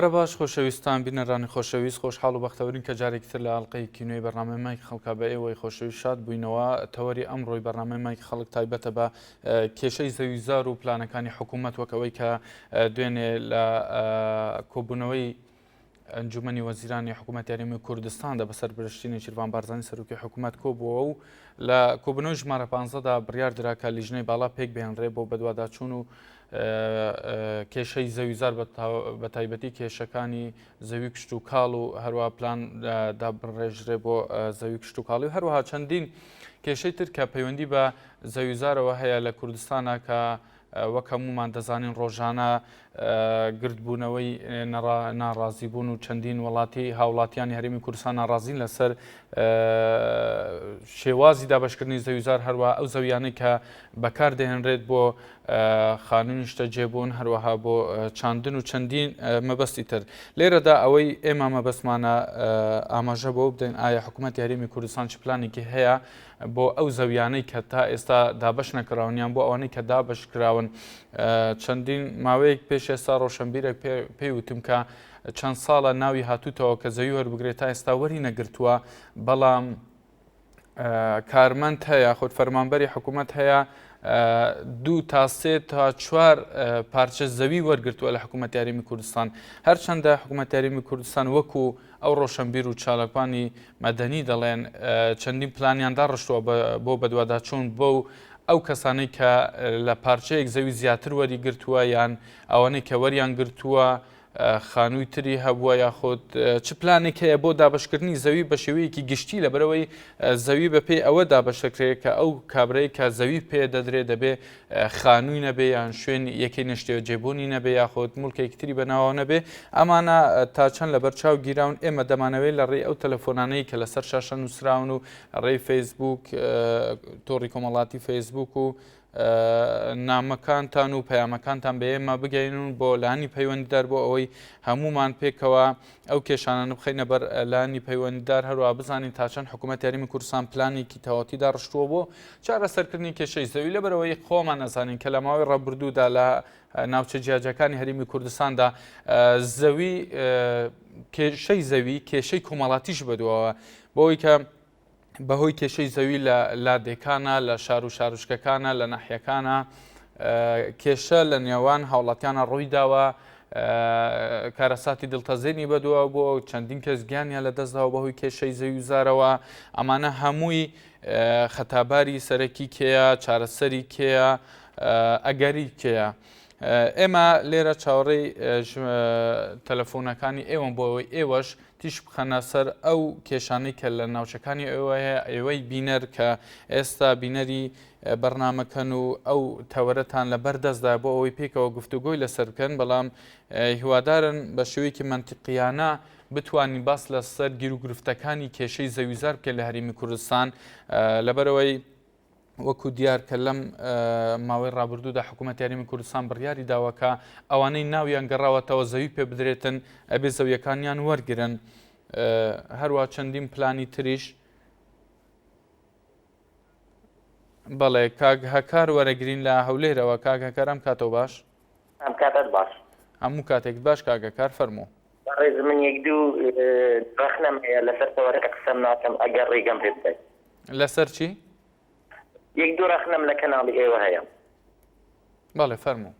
ئێوارە باش خۆشەویستان بینەرانی خۆشەویست خۆشحاڵ و بەختەوەرین کە جارێکی تر لە ئەڵلقەیەکی نوێی بەرنامەی مایک خەڵکا بە ئێوەی خۆشەویست شاد بووینەوە تەوەری ئەمڕۆی بەرنامەی مایک خەڵک تایبەتە بە کێشەی زەویزار و پلانەکانی حکوومەت وەک ئەوەی کە دوێنێ لە کۆبوونەوەی ئەنجومەنی وەزیرانی حکوومەتی هەرێمی کوردستاندا بە سەرپەرشتی نێچیرڤان بارزانی سەرۆکی حکوومەت کۆبووەوە و لە کۆبوونەوەی ژمارە پانزەدا بڕیار درا کە لیژنەی باڵا پێک بهێنرێ بۆ بەدواداچوون و کێشەی زەویزار بە تایبەتی کێشەکانی زەوی کشت و کاڵ و هەروە پلان دابڕێژرێ بۆ زەوی کشت و کاڵی و هەروەها چەندین کێشەی تر کە پەیوەندی بە زەویزارەوە هەیە لە کوردستانە کە وەک هەموومان دەزانین ڕۆژانە گردبوونەوەی ناڕازیبوون و چەندین وڵاتی هاوڵاتیانی هەرێمی کوردستان ناڕازین لەسەر شێوازی دابشکردنی زەویزار هەروە ئەو زەویانەی کە بەکار دەهێنرێت بۆ خانوو نیشتەجێبوون هەروەها بۆ چاندن و چەندین مەبەستی تر لێرەدا ئەوەی ئێمە مەبەستمانە ئاماژە بۆ بدەین ئایا حکوومەتی هەرێمی کوردستان چ پلانێکی هەیە بۆ ئەو زەویانەی کە تا ئێستا دابەش نەکراون یان بۆ ئەوانەی کە دابەش کراون چەندین ماوەیەک پێش ئێستا ڕۆشنبیرێک پێی وتم کە چەند ساڵە ناوی هاتووتەوە کە زەوی وەربگرێت تا ئێستا وەری نەگرتووە بەڵام کارمەند هەیە خود فەرمانبەری حکوومەت هەیە دوو تا سێ تا چوار پارچە زەوی وەرگتووە لە حکوومەت یاریمی کوردستان هەرچەندە حکوومەت یاریمی کوردستان وەکو ئەو ڕۆشنبیر و چالاکوانی مەدەنی دەڵێن چەندین پلانیان داڕشتووە بۆ بەدواداچوون بەو ئەو کەسانەی کە لە پارچەیەک زەوی زیاتر وەری گرتووە یان ئەوانەی کە وەریان گرتووە خانووی تری هەبووە یاخود چ پلانێک هەیە بۆ دابشکردنی زەوی بە شێوەیەکی گشتی لەبەرەوەی زەوی بەپێی ئەوە دابەشدەکرێت کە ئەو کابرای کە زەوی پێ دەدرێت دەبێ خانووی نەبێ یان شوێن یەکەی نیشتەجێبوونی نەبێ یاخود موڵکێکی تری بەناوەوە نەبێ ئەمانە تا چەند لەبەر چاو گیراون ئێمە دەمانەوێت لە ڕێی ئەو تەلەفۆنانەی کە لەسەر شاشە نووسراون و ڕێی فەیسبوک تۆڕی کۆمەڵاتی فەیسبوک و نامەکانتان و پەیامەکانتان بە ئێمە بگەین بۆ لانی پەیوەندیدار بۆ ئەوەی هەمومان پێکەوە ئەو کێشانانە بخەینە بەر لانی پەیوەندیدار هەروە بزانین تا چەند حکوومەت یاریمی کوردستان پلانێکی تەواتی داڕشتووە بۆ چارەسەرکردنی کێشەی زەوی لەبەرەوەی خۆمان ئەزانین کە لە ماوەی ڕابردوودا لە ناوچە جیاجیاکانی هەرێمی کوردستاندا زەوی کێشەی زەوی کێشەی کۆمەڵاتیش بەدووەوە بۆی کە بەهۆی کێشەی زەوی لە لادێکانە لە شار و شارشکەکانە لە ناحیەکانە کێشە لە نێوان هاوڵاتیانە ڕووی داوە کارەساتی دڵتەزێنی بەدووە بۆ چەندین کەس گیانیان لە دەستداوە بەهۆی کێشەی زەوی و زارەوە ئەمانە هەمووی خەتاباری سەرەکی کێیە چارەسەری کێیە ئەگەری کێیە ئێمە لێرە چاوەڕێی تەلەفۆنەکانی ئێوەم بۆ ئەوەی ئێوەش تیشک بخەنە سەر ئەو کێشانەی کە لە ناوچەکانی ئێوە هەیە ئێوەی بینەر کە ئێستا بینەری بەرنامەکەن و ئەو تەوەرەتان لە بەردەستدا بۆ ئەوەی پێکەوە گفتوگۆی لەسەر بکەن بەڵام هیوادارن بە شێوەیەکی مەنتیقیانە بتوانین باس لەسەر گیروگرفتەکانی کێشەی زەویزار بکەین لە هەرێمی کوردستان لەبەرئەوەی وەکو دیار کە لەم ماوەی ڕابردوودا حکوومەتی هەرێمی کوردستان بڕیاری داوە کە ئەوانەی ناویان گەڕاوەتەوە زەوی پێ بدرێتن ئەبێ زەویەکانیان وەرگن هەروە چەندین پلانی تریش بەڵێ کاک هەکار وەرەگرین لە هەولێرەوە کاک هەکار ئەم کاتەوە باش ئەم کاتت باش. هەموو کاتێکت باش کاک هەکار فەرموو. بەڕێز من یەک دوو ڕەخنەم هەیە لەسەر تەوەرەکە قسەم ناکەم ئەگەر ڕێگەم پێ بدەیت. لەسەر چی؟ یەک دوو ڕەخنەم لە کەناڵی ئێوە هەیە. بەڵێ فەرموو.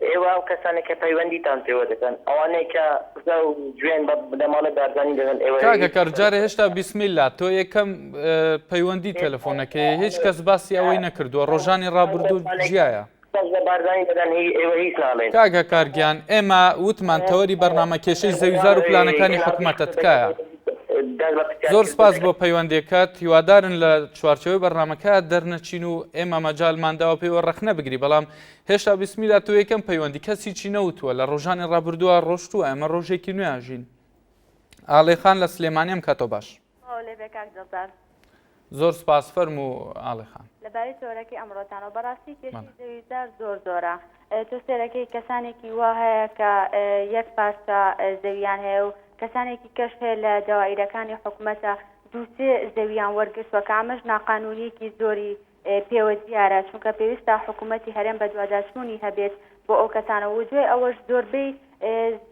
ئێوە ئەو کەسانەی کە پەیوەندیتان پێوە دەکەن ئەوانەی کە قسە و جوێن بە بنەماڵەی بارزانی دەدەن ئێوە کاک هەکار جارێ هێشتا بیسمیلا تۆ یەکەم پەیوەندی تەلەفۆنەکەی هیچ کەس باسی ئەوەی نەکردووە ڕۆژانی ڕابردوو جیایە. کاک هەکار گیان ئێمە وتمان تەوەری بەرنامە کێشەی زەویزار و پلانەکانی حکومەتە تکایە زۆر سپاس بۆ پەیوەندیەکەت هیوادارن لە چوارچێوەی بەرنامەکە دەرنەچین و ئێمە مەجالمان داوە پێوە ڕەخنە بگری بەڵام هێشتا بیسمیلا تۆ یەکەم پەیوەندی کەس هیچی نەوتووە لە ڕۆژانی ڕابردووە ڕۆشتووە ئێمە ڕۆژێکی نوێ ئەژین ئاڵێ خان لە سلێمانی ئەم کاتەوە باش. سڵاو لێبێ کاک دڵدار. زۆر سپاس فەرموو ئاڵێ خان. لەبارەی تۆرەکەی ئەمڕۆتانەوە بەڕاستی کێشەی زەویزار زۆر زۆرە تۆ سێرەکەی کەسانێکی وا هەیە کە یەک پارچە زەویان هەیە و کەسانێکی کەش هەیە لە دەوائیرەکانی حکومەتە دوو سێ زەویان وەرگرتووە کە ئەمەش ناقانونیەکی زۆری پێوە دیارە، چونکە پێویستە حکوومەتی هەرێم بەدواداچوونی هەبێت بۆ ئەو کەسانە و دوای ئەوەش زۆربەی.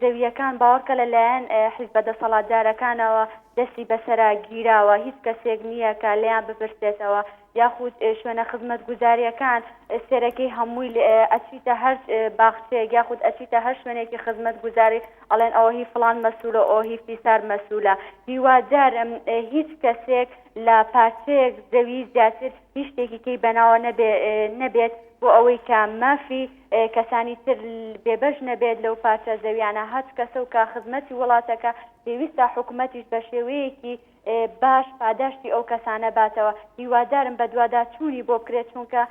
زەوییەکان باوەڕکە لە لایەن حیزبە دەسەڵاتدارەکانەوە دەستی بەسەرا گیراوە، هیچ کەسێک نییە کە لێیان بپرسێتەوە، یاخود شوێنە خزمەتگوزارییەکان سێرەکەی هەمووی ئەچیتە هەر باخچەیەک یاخود ئەچیتە هەر شوێنێکی خزمەتگوزاری ئەڵێن ئەوە هی فڵان مەسولە ئەوە هی فیسار مەسولە. هیوادارم هیچ کەسێک لە پارچەیەک زەوی زیاتر هیچ شتێکی کەی بەناوە نەبێ نەبێت بۆ ئەوەی کە مافی کەسانی تر بێبەش نەبێت لەو پارچە زەویانە هەچ کەسە و کە خزمەتی وڵاتەکە پێویستە حکومەتیش بە شێوەیەکی باش پاداشتی ئەو کەسانە باتەوە هیوادارم بەدواداچوونی بۆ بکرێت چونکە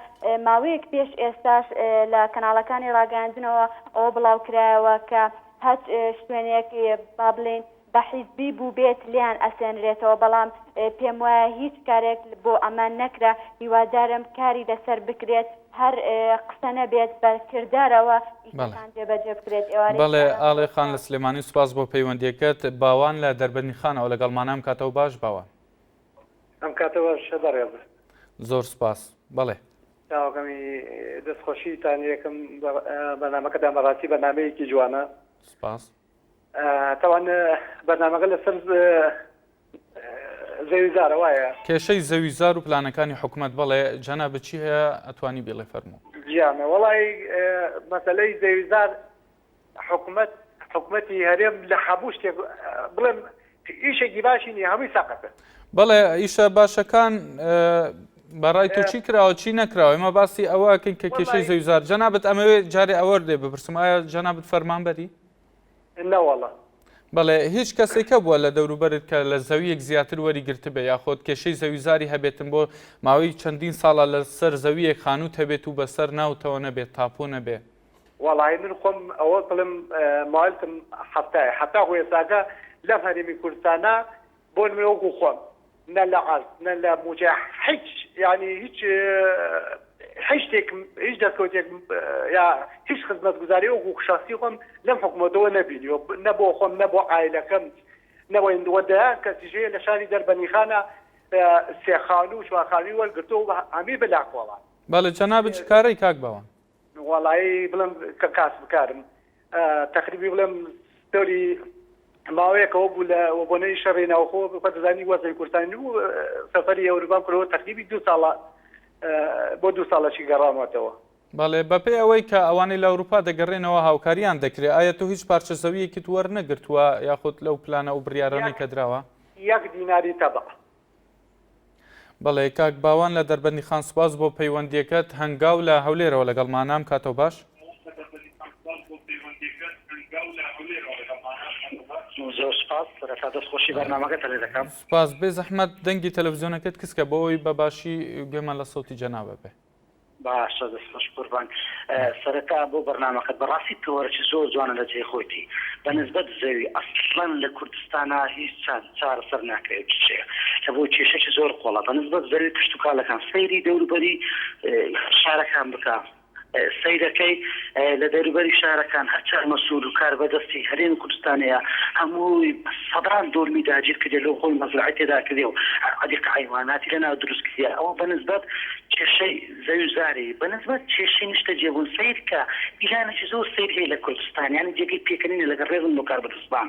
ماوەیەک پێش ئێستاش لە کەناڵەکانی ڕاگەیاندنەوە ئەوە بڵاوکرایەوە کە هەچ شوێنێک با بڵێین بە حیزبی بووبێت لێیان ئەسێنرێتەوە بەڵام پێم وایە هیچ کارێک بۆ ئەمە نەکرا هیوادارم کاری لەسەر بکرێت هەر قسە نەبێت بە کردارەوە ئیشەکان جێبەجێ بکرێت ئێوارەی بەڵێ ئاڵێ خان لە سلێمانی سوپاس بۆ پەیوەندیەکەت باوان لە دەربەندی خانەوە لەگەڵمانە ئەم کاتەوە باش باوان. ئەم کاتە باش بەڕێز. زۆر سوپاس بەڵێ. چاوەکەمی دەست خۆشیتان یەکەم بەرنامەکەتان بەڕاستی بەرنامەیەکی جوانە. سوپاس. تاوان بەرنامەکە لەسەر زەوی زارە وایە؟ کێشەی زەوی زار و پلانەکانی حکومەت بەڵێ جەنابت چی هەیە ئەتوانی بیڵێ فەرموو. گیانە وەڵی مەسەلەی زەوی زار حکومەت حکومەتی هەرێم لە هەموو شتێک بڵێم ئیشێکی باشی نیە هەمووی سەقەتە. بەڵێ ئیشە باشەکان بەڕای تۆ چی کراوە چی نەکراوە ئێمە باسی ئەوە ئەکەین کە کێشەی زەوی زار جەنابت ئەمەوێ جارێ ئەوە لێ بپرسم ئایا جەنابت فەرمانبەری؟ نەوەڵا. بەڵێ هیچ کەسێک هەبووە لە دەوروبەرت کە لە زەویەک زیاتر وەری گرتبێ یاخۆد کێشەی زەویزاری هەبێتن بۆ ماوەی چەندین ساڵە لەسەر زەویەک خانووت هەبێت و بەسەر ناوتەوە نەبێت تاپۆ نەبێ؟ وەڵایی من خۆم ئەوە بڵێم ماوەلتم حەفتایە حەتا خۆ ئێستاکە لەم هەرێمی کوردستانە بۆ نمونە وەکو خۆم نە لە عەرز نە لە موچە هیچ یانی هیچ هیچ شتێکم هیچ دەستکەوتێکم یا هیچ خزمەتگوزاری وەکو شەخسی خۆم لەم حکومەتەوە نەبینیوە نە بۆ خۆم نە بۆ عایلەکەم نە بۆ وە دەیان کەسیش هەیە لە شاری دەربەنیخانە سێ خانوو و چوار خانووی وەرگرتووە و هەمووی بە لاکۆڵان. بەڵێ جەنابت چ کارەی کاک باوان؟ وەڵایی بڵێم کە کاسبکارم تەقریبی بڵێم دەوری ماوەیەکەوە بوو لە بۆنەی شەڕی ناوخۆ خۆ دەزانی وەزعی کوردستانی بوو سەفەری ئەوروپام کردەوە تەقریبی دوو ساڵە بۆ دوو ساڵەشی گەڕامەتەوە. بەڵێ بەپێی ئەوەی کە ئەوانەی لە ئەوروپا دەگەڕێنەوە هاوکاریان دەکرێت ئایا تۆ هیچ پارچە زەوییەکت وەرنەگرتووە یاخود لەو پلانە ئەو بڕیارانەی کە دراوە؟ یەک دیناری تەبع. بەڵێ کاک باوان لە دەربەندیخان سوپاس بۆ پەیوەندیەکەت هەنگاو لە هەولێرەوە لەگەڵمانە ئەم کاتەو باش. زۆر سوپاس سەرەتا دەست خۆشی بەرنامەکەتە لێ دەکەم. سوپاس بێ زەحمەت دەنگی تەلەفزیۆنەکەت کزکە بۆ ئەوەی بە باشی گوێمان لە سەوتی جەنابت بێ. باشە دەست خۆش قوربان سەرەتا بۆ بەرنامەکەت بەڕاستی تەوەرەکی زۆر جوانە لە جێی خۆیتی بە نسبەت زەوی ئەسڵەن لە کوردستانا هیچ چارەسەر ناکرێ ئەو کیشەیە لە بۆ کێشەکی زۆر قۆڵە بە نسبەت زەوی کشتوکاڵەکان سەیری دەوروبەری شارەکان بکە سەیرەکەی لە دەوروبەری شارەکان هەرچەند مەسول و کاربەدەستی هەرێمی کوردستان هەیە هەمووی سەدان دۆنمی داگیر کردیە لۆ خۆی مەزرەعەی تێدا کردیە و حەدیقە حەیواناتی لە ناو دروست کردیە ئەوە بە نسبەت کێشەی زەوی و زاری بە نسبەت کێشەی نیشتەجێبوون سەیر کە پیلانێکی زۆر سەیر هەیە لە کوردستان یانی جێگەی پێکەنینە لەگەڵ ڕێزم بۆ کاربەدەستان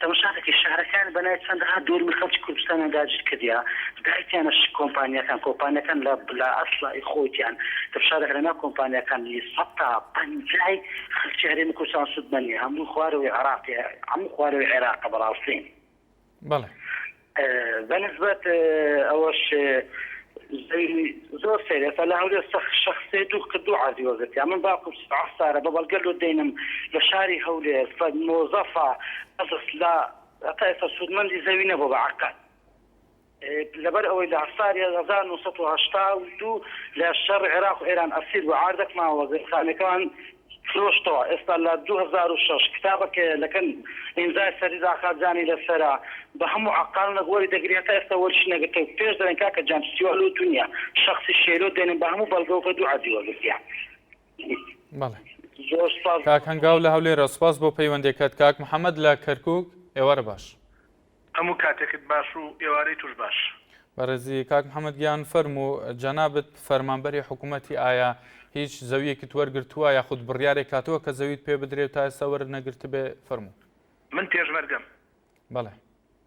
تەمەشا دەکەی شارەکان بە ناوی چەندەها دۆنمی خەڵکی کوردستانیان داگیر کردیە دایتیانە کۆمپانیاکان کۆمپانیاکان لە لە ئەسڵا ئی خۆیتیان تەمەشا دەکەن لە ناو کۆمپانیاکان ی سەتا پەنجای خەلکی هەرێمی کوردستان سودمەند نیە هەموو خوارەوەی عێراقی هەموو خوارەوەی عێراقە بەڕاستی. بەڵێ. بەنسبەت ئەوەش زەوی زۆر سەیرە ئێستا لە هەولێر سەخ شەخسێ دوو قت دوو عەرزی وەرگرتیا من باوکم عەسارە بە بەڵگە لۆ دەینم لە شاری هەولێر فە مۆزەفە بەس لە هەتا ئێستا سوودمەندی زەوی نەبووە بە عەقد لەبەر ئەوەی لە ساڵی 1982 لە شەڕی عێراق و ئێران ئەسیر بوو عاردەکمان وەرگرت خانەکەمان فرۆشتەوە ئێستا لە 2006 کتابەکەیە لەکن ئیمزای سەری زاخا جانی لەسەرە بە هەموو عەقاڵنەک وەری دەگری هەتا ئێستا وەریشی نەگرتەوە پێش دەڵێن کاکە جان سیوا لۆ تو نیە شەخسی شێلۆ دێنن بە هەموو بەڵگەوە کە دوو عەرزی وەرگرتیە. بەڵێ زۆر سوپاس. کاک هەنگاو لە هەولێرە سوپاس بۆ پەیوەندیەکەت کاک محەمەد لە کەرکوک ئێوارە باش. هەموو کاتێکت باش و ئێوارەی توش باش. بەڕێزی کاک محمد گیان فەرموو جەنابت فەرمانبەری حکومەتی ئایا. هیچ زەویەکت وەرگرتووە یاخود بڕیارێک هاتووە کە زەویت پێ بدرێ و تا ئێستا وەرت نەگرتبێ فەرموو. من پێشمەرگەم. بەڵێ.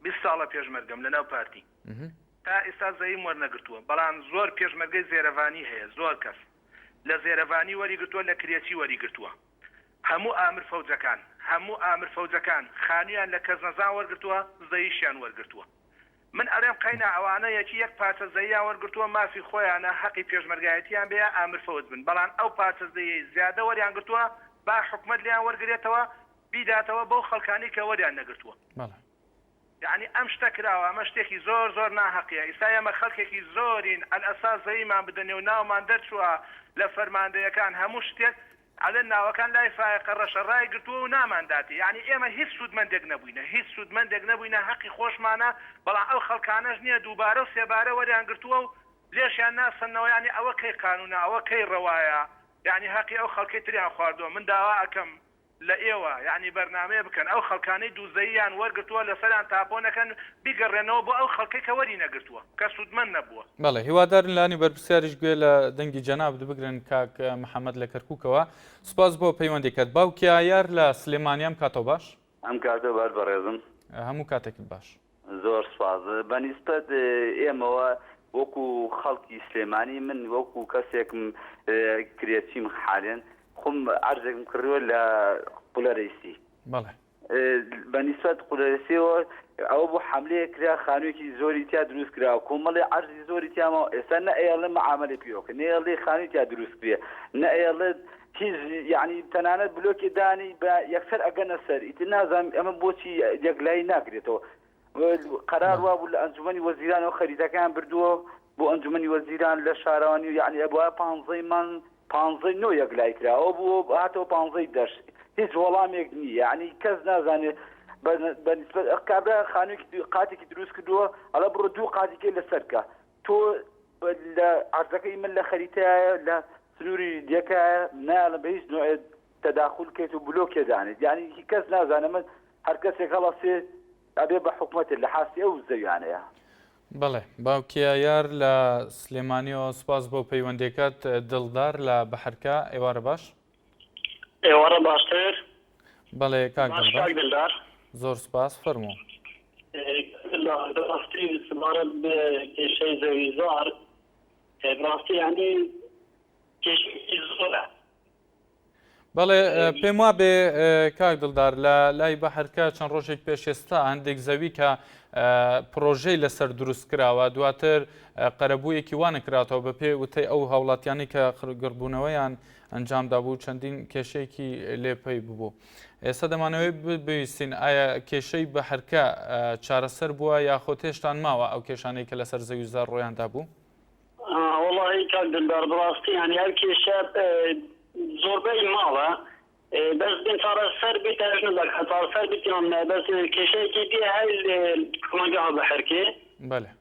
20 ساڵە پێشمەرگەم لەناو پارتی. تا ئیستا زەویم وەرنەگرتووە بەڵام زۆر پێشمەرگەی زێرەڤانی هەیە زۆر کەس لە زێرەڤانی وەریگرتووە لە کرێچی وەریگرتووە هەموو ئامر فەوجەکان هەموو ئامر فەوجەکان خانوویان لە کەسنەزان وەرگرتووە زەویشیان وەرگرتووە من ئەڵێم قەینا ئەوانە یەکی یەک پارچە زەویان وەرگرتووە مافی خۆیانە هەقی پێشمەرگایەتیان بێ یا ئامر فەوج بن بەڵام ئەو پارچە زەویەی زیادە وەریان گرتووە با حکومەت لێیان وەرگرێتەوە بیداتەوە بەو خەڵکانەی کە وەریان نەگرتووە. بەڵێ. یەعنی ئەم شتە کراوە ئەمە شتێکی زۆر زۆر ناهەقیە ئیستا ئێمە خەلکێکی زۆرین عەلئەساس زەویمان بدەنێ و ناومان دەرچوە لە فەرماندەیەکان هەموو شتێک ئەلێن ناوەکان لای فایەقە ڕەشە ڕایگرتووە و نامان داتێ یەعنی ئێمە هیچ سوودمەندێک نەبووینە هیچ سوودمەندێک نەبووینە هەقی خۆشمانە بەڵام ئەو خەڵکانەش نیە دووبارە و سێبارە وەریان گرتووە و لێشیان ناسەنەوە یەعنی ئەوە کەی قانونە ئەوە کەی ڕەوایە یەعنی هەقی ئەو خەڵکەی تریان خواردووە من داوا ئەکەم لە ئێوە یەعنی بەرنامەیە بکەن ئەو خەڵکانەی دووزەییان وەرگرتووە لەسەریان تاپۆ نەکەن بیگەڕێنەوە بۆ ئەو خەڵکەی کە وەری نەگرتووە کە سوودمەند نەبووە. بەڵێ هیوادارین لانی بەرپرسیاریش گوێ لە دەنگی جەنابت بگرن کاک محەمەد لە کەرکوکەوە سوپاس بۆ پەیوەندیکەت باوکی ئایار لە سلێمانی ئەم کاتەو باش. ئەم کاتەو باش بەڕێزم. هەموو کاتێکت باش. زۆر سوپاس. بە نیسبەت ئێمەوە وەکو خەڵکی سلێمانی من وەکو کەسێکم کرێچیم حالێن خۆم عەرزێکم کڕیوە لە قولەرەیسی. بەڵێ. بە نیسبەت قولەرەیسیەوە ئەوە بوو حەملەیەک کرا خانوویەکی زۆری تیا دروست کرا کۆمەڵی عەرزی زۆری تیا ماوە ئێستا نە ئەیەڵێ مەعامەلەی پێوە بکەن نە ئەیەڵێ خانووی تیا دروست کرێ نە ئەیەڵێت هیچ یەعنی تەنانەت بلۆکێ دانی بە یەکسەر ئەگەنە سەر ئیتر نازانم ئەمە بۆچی یەکلایی ناکرێتەوە قەرار وابوو لە ئەنجومەنی وەزیرانەوە خەریتەکەیان بردووە بۆ ئەنجومەنی وەزیران لە شارەوانی یعنی ئەبوایە پانزەی مانگ پانزەی نۆ یەکلای کراوە بوو هاتەوە پانزەی دەش هیچ وەڵامێک نییە یعنی کەس نازانێت بە نسبەت کابرا خانوویەکی قاتێکی دروست کردووە ئەڵە بڕۆ دوو قاتیکەی لەسەر کە تۆ لە عەرزەکەی من لە خەریتەیە لە سنووری دێکایە نایەڵم بە هیچ نوعێ تەداخول کەیت و بلۆکێ دانێت یانی هی کەس نازانێ من هەر کەسێک هەڵەسێ ئەبێ بە حکومەتێ لە حاستی ئەو زەویانەیە. بەڵێ باوکی ئایار لە سلێمانیەوە سوپاس بۆ پەیوەندیەکەت دڵدار لە بەحرکە ئێوارە باش. ئێوارە باشتر. بەڵێ کاک دڵدار. زۆر سوپاس فەرموو. دڵدار بەڕاستی سەبارەت بە کێشەی زەوی زار بەڕاستی یانی کێشەیەکی زۆرە. بەڵێ پێم وابێ کاک دڵدار لە لای بەحرکە چەند ڕۆژێک پێش ئێستا هەندێک زەوی کە پرۆژەی لەسەر دروست کراوە دواتر قەرەبوویەکی وا نەکراتەوە بە پێ وتەی ئەو هاوڵاتیانی کە گڕبوونەوەیان ئەنجام دابوو چەندین کێشەیەکی لێ پەی ببوو. ئێستا دەمانەوەی بویستین ئایا کێشەی بەحرکە چارەسەر بووە یاخۆ هێشتان ماوە ئەو کێشانەی کە لەسەر زەوی زار ڕۆیان دابوو؟ وەڵاهی کاک دلدار بەڕاستی یانی ئەو کێشە زۆربەی ماڵە بەس بین چارەسەر بیت ئەش نەدەکات چارەسەر بیت یان نە بەس کێشەیەکی دی هەی کۆمەڵگەها بەحرکێ بەلێ.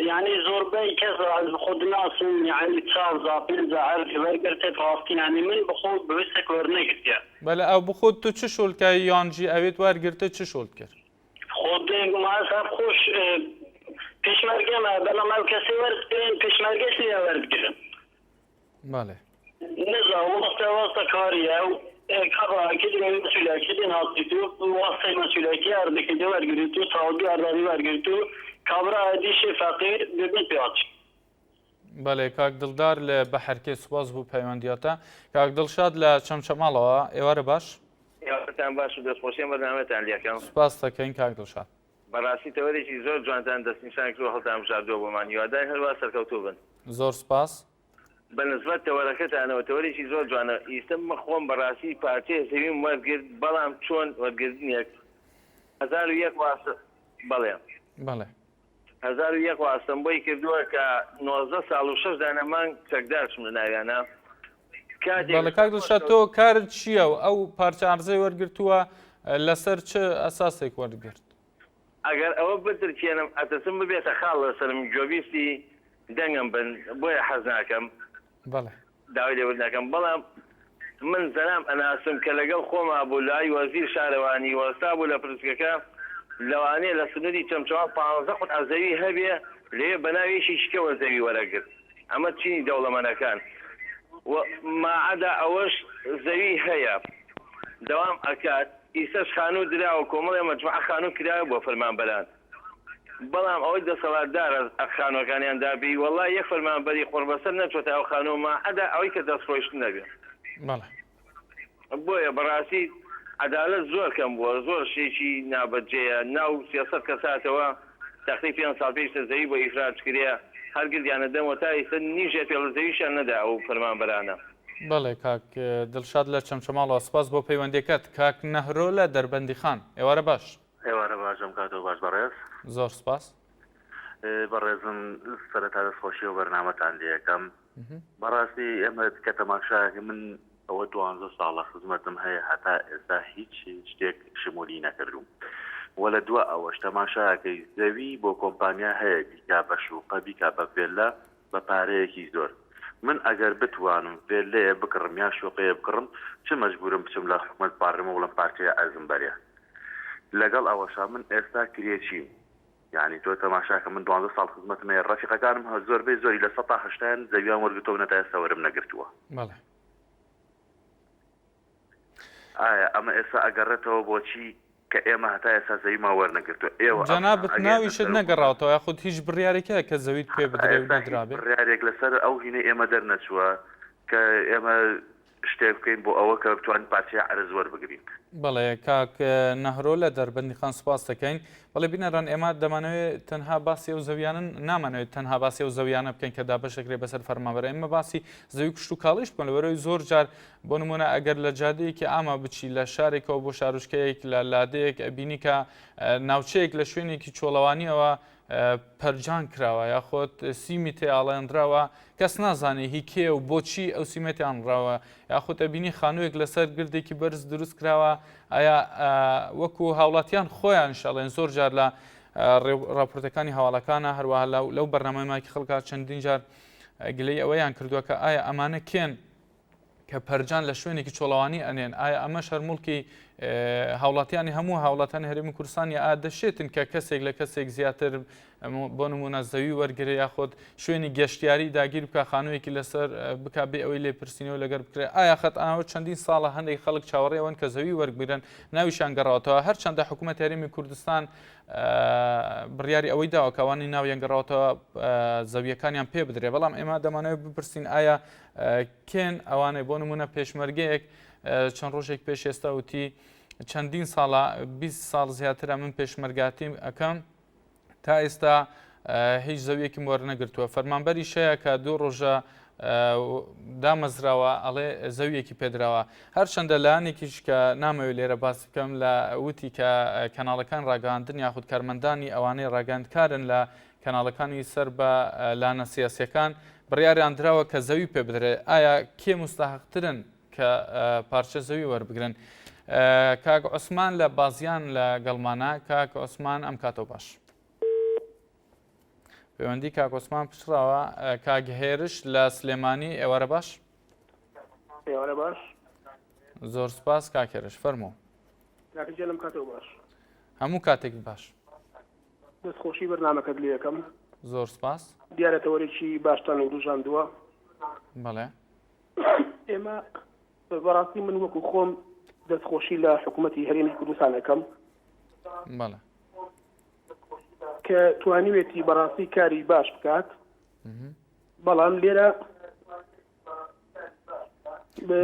یانی زۆربەی کەس ئەز بخۆ دناسم یانی چار جا پێنج جا عەرزی وەرگرتێ ڕاستی یانی من بخۆ بویستێک وەرنەگرتیە. بەلێ ئەو بخۆ تو چ شۆلکای یان ژی ئەوێت وەرگرتێ چ شۆلت کرد؟ خۆ دێنگ ماس هەر خۆش پێشمەرگەمە بەڵام ئەو کەسێ وەرد پێشمەرگەش نیە وەردگرن. بەڵێ. نزا وەستە وەستە کاریە و کابرا کدی مەسئولە کدی ناسی تو وەستەی مەسئولەکی ئەردەکەی دێ وەرگریت و تاوبی ئەردانی وەرگرت و کابرا ئەدیشێ فەقیر دەبی پێاچ. بەڵێ کاک دڵدار لە بەحرکێ سوپاس بۆ پەیوەندیاتە. کاک دڵشاد لە چەمچەماڵەوە ئێوارە باش. ئێوارەتان باش و دەستخۆشی ئەم بەرنامەتان لێکەم. سوپاست دەکەین کاک دڵشاد. بەڕاستی تەوەرێکی زۆر جوانتان دەستنیشان کردووە هەڵتان بژاردووە بۆمان هیوادارین هەروا سەرکەوتوو بن. زۆر سوپاس. بە نسبەت تەوەرەکەتانەوە تەوەرێکی زۆر جوانە ئیستە من خۆم بەڕاستی پارچەیە زەویم وەرگرت بەڵام چۆن وەرگرتنێک 1001 واستە بەڵێ بەڵێ 1001 واستەم بۆی کردووە کە 19 ساڵ و شەش دانە مانگ چەکدار چوم لە ناویانە کاتێک بەڵێ کاک دڵشاد تۆ کارت چییە و ئەو پارچە عەرزەی وەرگرتووە لەسەر چ ئەساسێک وەرگرت؟ ئەگەر ئەوە بترکێنم ئەترسم ببێتە خاڵ لەسەرم گوێبیستی دەنگم بن بۆیە حەز ناکەم بەڵێ. داوای لێبوردن ئەکەم بەڵام من زەلام ئەناسم کە لەگەڵ خۆما بوو لای وەزیر شارەوانی وەستا بوو لە پرسگەکە لەوانەیە لە سنوری چەمچەماڵ پانزە قوتعە زەوی هەبێ لەوێ بەناوی یەکێکی کەوە زەوی وەرەگرت ئەمە چینی دەوڵەمەنەکان. و ماعەدا ئەوەش زەوی هەیە دەوام ئەکات ئیسەش خانوو دراوە کۆمەڵێ مەجموعە خانوو کراوە بۆ فەرمانبەران بەڵام ئەوەی دەسەڵاتدارە خانوەکانیان دابی وەڵا یەک فەرمانبەری قوڕبەسەر نەچۆتە ئەو خانووە ماعەدا ئەوەی کە دەست ڕۆیشتن نەبێ. بەڵێ. بۆیە بەڕاستی عەدالەت زۆر کەم بووە زۆر شتێکی نابەجێیە ناو 300 کەس هاتەوە تەقری پێنج ساڵ پێش زەوی بۆ ئیفراج کرێ هەر گردیانە دەمەوە تا ئیستا نیژێ پێڵ زەویشیان نەدا ئەو فەرمانبەرانە. بەڵێ کاک دڵشاد لە چەمچەماڵەوە سپاس بۆ پەیوەندیەکەت. کاک نەهرۆ لە دەربەندیخان ئێوارە باش. ئێوارە باش ئەم کاتەو باش بەڕێز. زۆر سپاس. بەڕێزم سەرەتا دەستخۆشی ئەو بەرنامەتان لێ ئەکەم. بەڕاستی ئێمە کە تەماشاکەین من ئەوە دوانزە ساڵە خزمەتم هەیە هەتا ئێستا هیچ شتێک شمولی نەکردووم وە لە دوا ئەوەش تەماشاکەی زەوی بۆ کۆمپانیا هەیە بیکا بە شوقە بیکا بە ڤێللا بە پارەیەکی زۆر من ئەگەر بتوانم ڤێللەیە بکڕم یا شوقەیە بکڕم چ مەجبورم بچم لە حکومەت بپاڕێمەوە بڵێم پارچەیە ئەرزم بەرێ لەگەڵ ئەوەشا من ئێستا کرێچیم یانی تۆ تەماشاکە من دوانزە ساڵ خزمەتم هەیە ڕەفیقەکانم هە زۆربەی زۆری لە سەتا هەشتایان زەویان وەرگرتووە من هەتا ئێستا وەرم نەگرتووە. بەڵێ. ئایا ئەمە ئێستا ئەگەڕێتەوە بۆچی کە ئێمە هەتا ئێستا زەویمان وەرنەگرتووە ئێوە ئەم جەنابت ئەگەر ناویشت لەسەر نەگەڕاوەتەوە یاخود هیچ بڕیارێک هەیە کە زەویت پێ هەتا بدرێ و ئێستا هیچ نەدرابێ؟ بڕیارێک لەسەر ئەو هینەی ئێمە دەرنەچووە کە ئێمە شتێک بکەین بۆ ئەوە کە بتوانین پارچەی عەرز وەربگرین. بەڵێ کاک نەهرۆ لە دەربەندیخان سوپاست دەکەین. بەڵێ بینەران ئێمە دەمانەوێت تەنها باسی ئەو زەویانە نامانەوێت تەنها باسی ئەو زەویانە بکەین کە دابەش دەکرێت بەسەر فەرمانبەرە ئێمە باسی زەوی کشتوکاڵیش بکەن لەبەرئەوەی زۆر جار بۆ نمونە ئەگەر لە جادەیەکی ئاما بچی لە شارێکەوە بۆ شارۆچکەیەک لە لادەیەک ئەبینی کە ناوچەیەک لە شوێنێکی چۆڵەوانیەوە پەرجان کراوە یاخود سیمی تێئاڵێنراوە کەس نازانێ هی کێ و بۆچی ئەو سیمە تێئاڵراوە یاخود ئەبینی خانوویەک لەسەر گردێکی بەرز دروست کراوە ئایا وەکو هاوڵاتیان خۆیان شەڵێن زۆر جار لە راپۆرتەکانی هەواڵەکانە هەروەها لەو بەرنامەی مایکی خەڵکا چەندین جار گلەی ئەوەیان کردووە کە ئایا ئەمانە کێن کە پەرجان لە شوێنێکی چۆڵەوانی ئەنێن ئایا ئەمەش هەر موڵکی هاوڵاتیانی هەموو هاوڵاتانی هەرێمی کوردستان یا ئا دەشێتن کە کەسێک لە کەسێک زیاتر بۆ نمونە زەوی وەرگێ یاخود شوێنی گەشتیاری داگیر بکە خانوویەکی لەسەر بک بێ ئەوەی لێپرسینەوە لەگەر بکرێت ئایا خەت ئاوە چەندین ساڵە هەندێک خەڵک چاوەڕێوەن کە زەوی وەرگرن ناویشان گەڕاوەتەوە هەرچەندە حکوومەت هەرێمی کوردستان بڕیاری ئەوەی داوە کەوانی ناویان گەڕاوەتەوە زەویەکانیان پێ بدرێ بەڵام ئێمە دەمانەوێت بپرسین ئایا کێن ئەوانەی بۆ نمونە پێشمەرگەیەک چەند ڕۆژێک پێش ئێستا وتی چەندین ساڵە 20 ساڵ زیاترە من پێشمەرگاتیم ئەەکەم تا ئێستا هیچ زەویەکیم وەرنەگرتووە فەرمانبەری شەیە کە دوو ڕۆژە دامەزراوە ئەڵێ زەویەکی پێدراوە هەرچەندە لایەنێکیش کە نامەوێت لێرە باس بکەم لە وتی کە کەناڵەکان ڕاگەاندن یاخود کارمەندانی ئەوانەی ڕاگەندکارن لە کەناڵەکانی سەر بە لانە سیاسیەکان بڕیاریان دراوە کە زەوی پێ بدرێت ئایا کێ مستحقترن کە پارچە زەوی وەربگرن کاک عوسمان لە بازیان لە گەڵمانە کاک عوسمان ئەم کاتەوە باش پەیوەندی کاک عوسمان پچڕاوە کاک هێرش لە سلێمانی ئێوارە باش ئێوارە باش زۆر سپاس کاک هێرش فەرموو کاکە کاتەوە باش هەموو کاتێک باش دەست خۆشی بەرنامەکەت لێ ئەکەم. زۆر سپاس. دیارە تەوەرێکی باشتان وروژاندووە. بەڵێ. ئێمە بەڕاستی من وەکو خۆم دەست خۆشی لە حکوومەتی هەرێمی کوردستان ئەکەم. بەڵێ. کە توانیوێتی بەڕاستی کاری باش بکات. بەڵام لێرە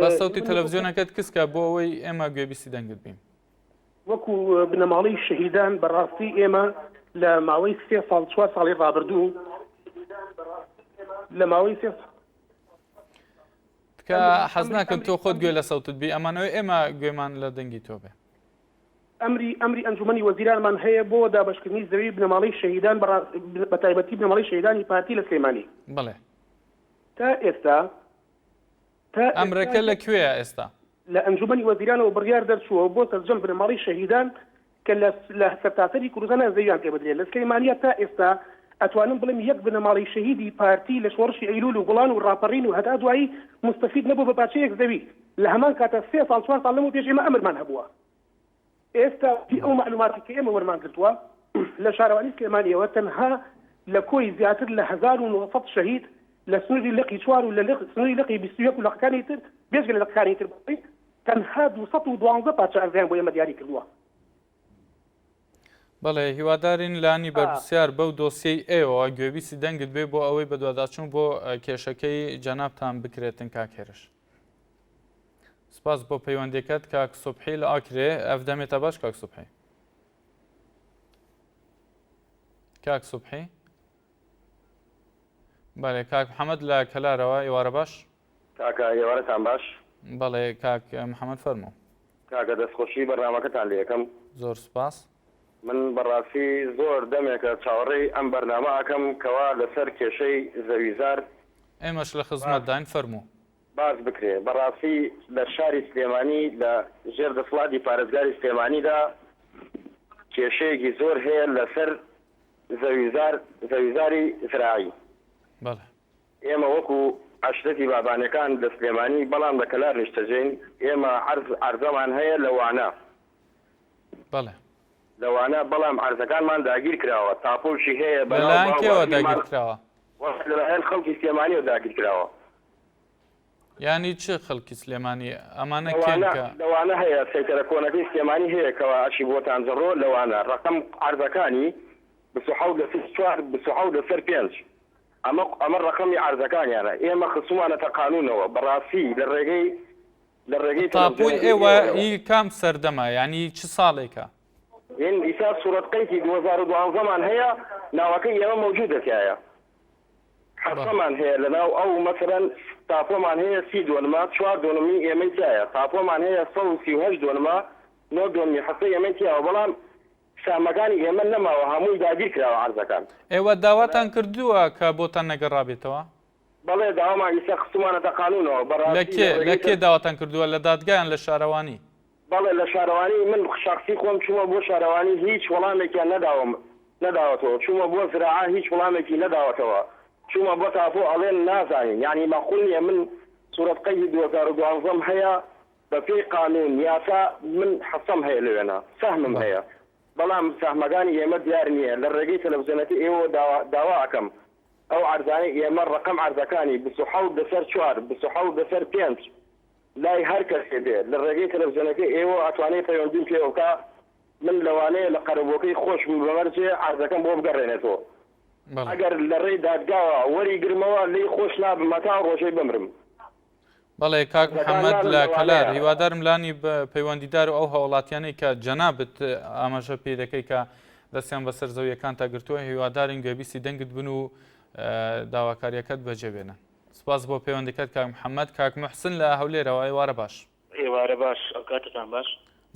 بە سەوتی تەلەڤزیۆنەکەت کسکە بۆ ئەوەی ئێمە گوێبیستی دەنگت بین. وەکو بنەماڵەی شەهیدان بەڕاستی ئێمە لە ماوەی سێ ساڵ چوار ساڵی ڕابردوو لە ماوەی سێ تکا حەز ناکەم تۆ خۆت گوێ لە سەوتت بی ئەمانەوەی ئێمە گوێمان لە دەنگی تۆ بێ. ئەمری ئەمری ئەنجومەنی وەزیرانمان هەیە بۆ دابەشکردنی زەوی بنەماڵەی شەهیدان بە تایبەتی بنەماڵەی شەهیدانی پارتی لە سلێمانی. بەڵێ. تا ئێستا تا ئەمرەکە لە کوێیە ئێستا؟ لە ئەنجومەنی وەزیرانەوە بڕیار دەرچووە بۆ سەرجەم بنەماڵەی شەهیدان کە لە لە سەرتاسەری کوردستانا زەویان پێ بدرێت. لە سلێمانییە تا ئێستا ئەتوانم بڵێم یەک بنەماڵەی شەهیدی پارتی لە شۆڕشی ئەیلول و گوڵان و ڕاپەڕین و هەتا دوایی موستەفید نەبووە بە پارچەیەک زەوی. لە هەمان کاتا سێ ساڵ چوار ساڵ لەمەو پێش ئێمە ئەمرمان هەبووە. ئێستا پێی ئەو مەعلوماتەی کە ئێمە وەرمان گرتووە لە شارەوانی سلێمانییەوە تەنها لە کۆی زیاتر لە 1900 شەهید. لە سنووری لقی چوار و لە سنووری لقی 21 و لقەکانی تر بێجگە لە لقەکانی تر تەنها 212 پارچە ئەرزیان بۆ ئێمە دیاری کردووە. بەڵێ هیوادارین لانی بەرپرسیار بەو دۆسیەی ئێوە گوێبیستی دەنگت بێ بۆ ئەوەی بەدواداچوون بۆ کێشەکەی جەنابتان بکرێتن کاک هێرش. سپاس بۆ پەیوەندیەکەت کاک سوبحی لە ئاکرێ ئەف دەمێتە باش کاک سوبحی. کاک سوبحی بەڵێ کاک محەممەد لە کەلارەوە ئێوارە باش. کاکە ئێوارەتان باش. بەڵێ کاک محەممەد فەرموو. کاکە دەستخۆشی بەرنامەکەتان لێ ئەکەم. زۆر سوپاس. من بەڕاستی زۆر دەمێکە چاوەڕێی ئەم بەرنامە ئەکەم کەوا لەسەر کێشەی زەویزار. ئێمەش لە خزمەتداین فەرموو. باس بکرێ بەڕاستی لە شاری سلێمانی لە ژێر دەسڵاتی پارێزگاری سلێمانیدا کێشەیەکی زۆر هەیە لەسەر زەویزار زەویزاری زراعی. بەڵێ. ئێمە وەکو عەشرەتی بابانەکان لە سلێمانی بەڵام لە کەلار نیشتەجێین، ئێمە عەرز عەرزەمان هەیە لە وانە. بەڵێ. لە وانە بەڵام عەرزەکانمان داگیر کراوە، تاپۆشی هەیە بە لە ناو لایەن باو کێوە باپیرمان داگیر کراوە؟ وەڵا لە لایەن خەڵکی سلێمانیەوە داگیر کراوە. یانی چ خەڵکی سلێمانی؟ ئەمانە لە کێن وانە کە. لە وانە هەیە سەیتەرە کۆنەکەی سلێمانی هەیە کەوا ئەچی بۆتان جڕۆ لە وانە ڕەقەم عەرزەکانی 27 لەسەر چوار 27 لەسەر پێنج ئەمە ئەمە ڕەقەمی عەرزەکانیانە ئێمە خستومانەتە قانونەوە بەڕاستی لە ڕێگەی لە ڕێگەی تاپۆی تەلەفزیۆنەکەی ئێوە ئێوەیەوە. ئی کام سەردەمە یانی چ ساڵێکە؟ ئین ئیسا سورەت قەیسی 2012 مان هەیە ناوەکەی ئێمە مەوجودە تیایا بەڵێ. حەسەمان هەیە لەناو ئەو مەسەلەن تاپۆمان هەیە سی دۆنمە چوار دۆنمی ئێمەی تیایە تاپۆمان هەیە 138 دۆنمە نۆ دۆنمی حەسەی ئێمەی تیاوە بەڵام سامەکانی ئێمە نەماوە هەمووی داگیر کراوە عەرزەکان. ئێوە داواتان کردووە کە بۆتان نەگەڕابێتەوە؟ بەڵێ داوامان ئیستا خستومانەتە قانونەوە لە بەڕاستی لە کێ لە ڕێگەی کێ داواتان کردووە لە دادگا یان لە شارەوانی؟ بەڵێ لە شارەوانی من شەخسی خۆم چوومە بۆ شارەوانی هیچ وەڵامێکیان نەداوم نەداوەتەوە چوومە بۆ زراعە هیچ وڵامێکی نەداوەتەوە چوومە بۆ تاپۆ ئەڵێن نازانین یانی مەعقول نیە من سورەت قەیدی 2012 م هەیە بە پێی قانون یاسا من حسەم هەیە لەوێنە سەهمم هەیە بەڵام سەهمەکانی ئێمە دیار نیە لە ڕێگەی تەلەفزیۆنەکەی ئێوەوە داوا داوا ئەکەم ئەو عەرزانەی ئێمە ڕەقەم عەرزەکانی 27 لەسەر چوار 27 لەسەر پێنج لای هەر کەسێ بێ لە ڕێگەی تەلەفزیۆنەکەی ئێوەوە ئەتوانێ پەیوەندیم پێوە بکا من لەوانەیە لە قەرەبووەکەی خۆشم بە مەرجێ عەرزەکەم بۆ بگەڕێنێتەوە ئەگەر لە ڕێی دادگاوە وەری گرمەوە لێی خۆش نابم هەتا ئەو ڕۆژەی بمرم. بەڵێ کاک محەممەد لە کەلار هیوادارم لانی پەیوەندیدار و ئەو هاوڵاتیانەی کە جەنابت ئاماژە پێ دەکەی کە دەستیان بەسەر زەویەکان تا گرتووە هیوادارین گوێبیستی دەنگت بن و داواکاریەکەت بەجێ بێنن سپاس بۆ پەیوەندەکەت کاک محەممەد کاک محسن لە هەولێرەوە ئێوارە باش ئێوارە باش ئەوکاتتان باش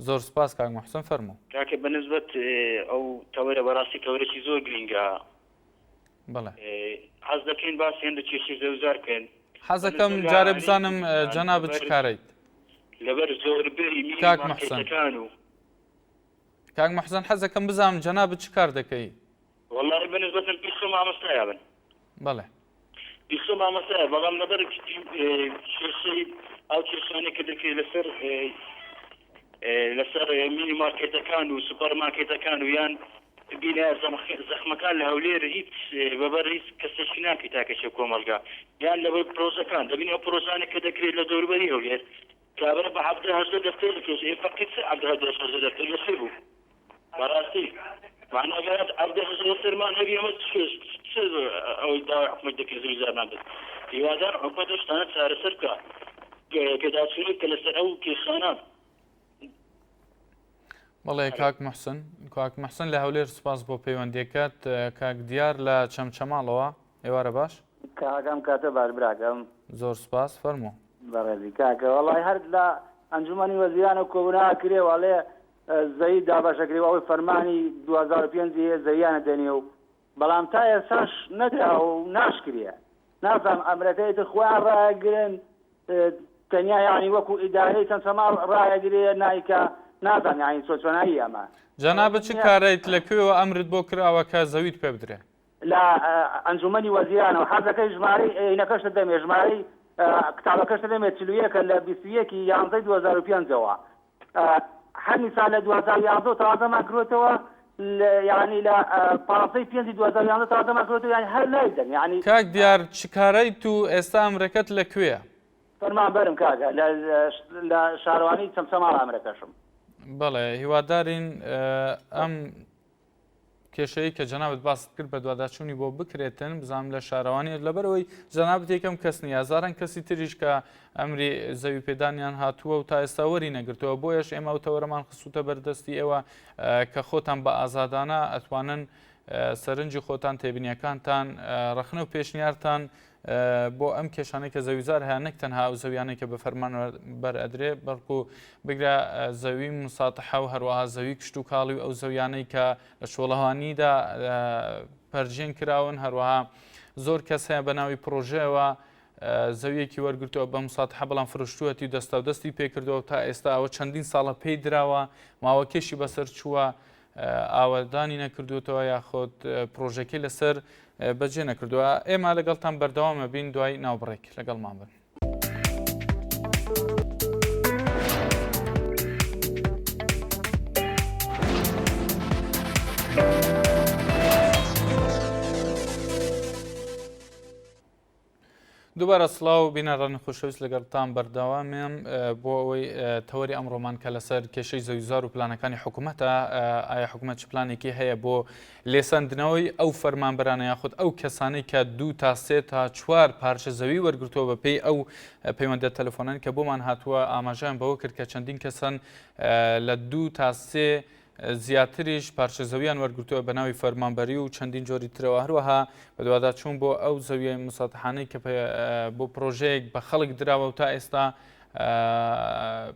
زۆر سپاس کاک محسن فەرموو کاکە بەنسبەت ئەو تەوەرە بەڕاستی تەوەرێکی زۆر گرینگە بەڵێ حەز دەکەین باسی هەندێک کێشەی زەوزار بکەین حەزەکەم جارێ بزانم جەنابت چ کارەیت لەبەر زۆربەی مینی کاک محسن مارکێتەکان و کاک محسن حەزەکەم بزانم جەنابت چ کار دەکەی وەڵڵاهی بەنسبەتم پیسۆ مامۆستایا بن بەڵێ پیسۆ مامۆستایە بەڵام لەبەر کێشەی ئەو کێشانەی کە دەکرێت لەسەر لەسەر مینی مارکێتەکان و سوپەر مارکێتەکان و یان بینا زەخمەکان لە هەولێر هیچ بەبەر هیچ کەسێکی ناکەی تاکەشێ کۆمەڵگا یان لەبەر پرۆژەکان دەبین ئەو پرۆژانە کە دەکرێت لە دەوروبەری هەولێر کابرا بە حەڤدە هەژدە دەفتەر دەکێشێ ئێ فەقیر چ حەڤدە هەژدە دەفتەر لە چێ بوو بەڕاستی مانا گەر حەڤدە هەژدە دەفتەرمان هەبی ئەمە چ چ ئەوەی داوای حکومەت دەکرێت زوو زارمان بێت هیوادارم حکومەت ئەو شتانە چارەسەر بکا پێداچوونەوە بکە لەسەر ئەو کێشانە. بەڵێ کاک محسن کاک محسن لە هەولێر سوپاس بۆ پەیوەندیەکەت کاک دیار لە چەمچەماڵەوە ئێوارە باش کاکەم کاتە باش براکەم زۆر سوپاس فەرموو بەڕێزی کاکە وەڵی هەر لە ئەنجومەنی وەزیرانە کۆبوونەوە کرێ وەڵێ زەوی دابەشەکرێ و ئەوەی فەرمانی 2005 هەیە زەویانە دەنێ و بەڵام تا ئێستاش نەدراوە و ناشکرێ نازانم ئەمرەکە ئیتر خۆیان ڕایەگرن تەنیا یانی وەکو ئیدارەی چەمچەماڵ ڕایەگرێ نایکا نازانم یانی چۆن چۆنایی ئەمە جەنابت چ کارەیت لە کوێوە ئەمرت بۆ کراوە کە زەویت پێ بدرێ؟ لە ئەنجومەنی وەزیرانەوە حەزەکەی ژمارەی ئینەکەشت دەمێ ژمارەی کتابەکەشت دەمێ 41 لە 21 یانزەی 2005 ەوە هەر نیسان لە 2011 تازەمان کردوەتەوە. یانی لە پانزەی پێنجی 2011 تازەمان کردووە یانی هەر نایدەن یانی. کاک دیار چ کارەیت و ئێستا ئەمرەکەت لە کوێیە؟ فەرمانبەرم کاکە لە لە شارەوانی چەمچەماڵ ئامرەکەشم. بەڵێ هیوادارین ئەم کێشەیە کە جەنابت باست کرد بەدواداچوونی بۆ بکرێتن بزانم لە شارەوانی لەبەرەوەی جەنابت یەکەم کەس نیە هەزاران کەسی تریش کە ئەمری زەوی پێدانیان هاتووە و تا ئێستا وەری نەگرتووە بۆیەش ئێمە ئەو تەوەرەمان خستوتە بەردەستی ئێوە کە خۆتان بە ئازادانە ئەتوانن سەرنجی خۆتان تێبینیەکانتان ڕەخنە و پێشنیارتان بۆ ئەم کێشانەی کە زەویزار هەیە نەک تەنها ئەو زەویانەی کە بە فەرمان بەر ئەدرێ بەڵکو بگرە زەوی مساتحە و هەروەها زەوی کشت و کاڵی و ئەو زەویانەی کە لە چۆڵەوانیدا پەرژێن کراون هەروەها زۆر کەس هەیە بە ناوی پرۆژەوە زەویەکی وەرگرتووە بە مساتحە بەڵام فرۆشتووەتی و دەستا و دەستی پێکردەوە تا ئێستا ئەوە چەندین ساڵە پێی دراوە ماوەکێشی بەسەر چووە ئاوەدانی نەکردووەتەوە یاخود پرۆژەکەی لەسەر بەجێ نەکردووە ئێمە لەگەڵتان بەردەوامە بین دوای ناوبڕێک لەگەڵمان بن. دووبارە سڵاو بینەرانی خۆشەویست لەگەڵتان بەردەوامم بۆ ئەوەی تەوەری ئەمڕۆمان کە لەسەر کێشەی زەویزار و پلانەکانی حکوومەتە ئایا حکوومەت چ پلانێکی هەیە بۆ لێسەندنەوەی ئەو فەرمانبەرانە یاخود ئەو کەسانەی کە دوو تا سێ تا چوار پارچە زەوی وەرگرتووە بە پێی ئەو پەیوەندە تەلەفۆنان کە بۆمان هاتووە ئاماژەیان بەوە کرد کە چەندین کەسن لە دوو تا سێ زیاتریش پارچە زەویان وەرگرتووە بە ناوی فەرمانبەری و چەندین جۆری ترەوە، هەروەها بەدواداچوون بۆ ئەو زەویە مسەتحانەی کە بۆ پرۆژەیەک بە خەڵک دراوە و تا ئێستا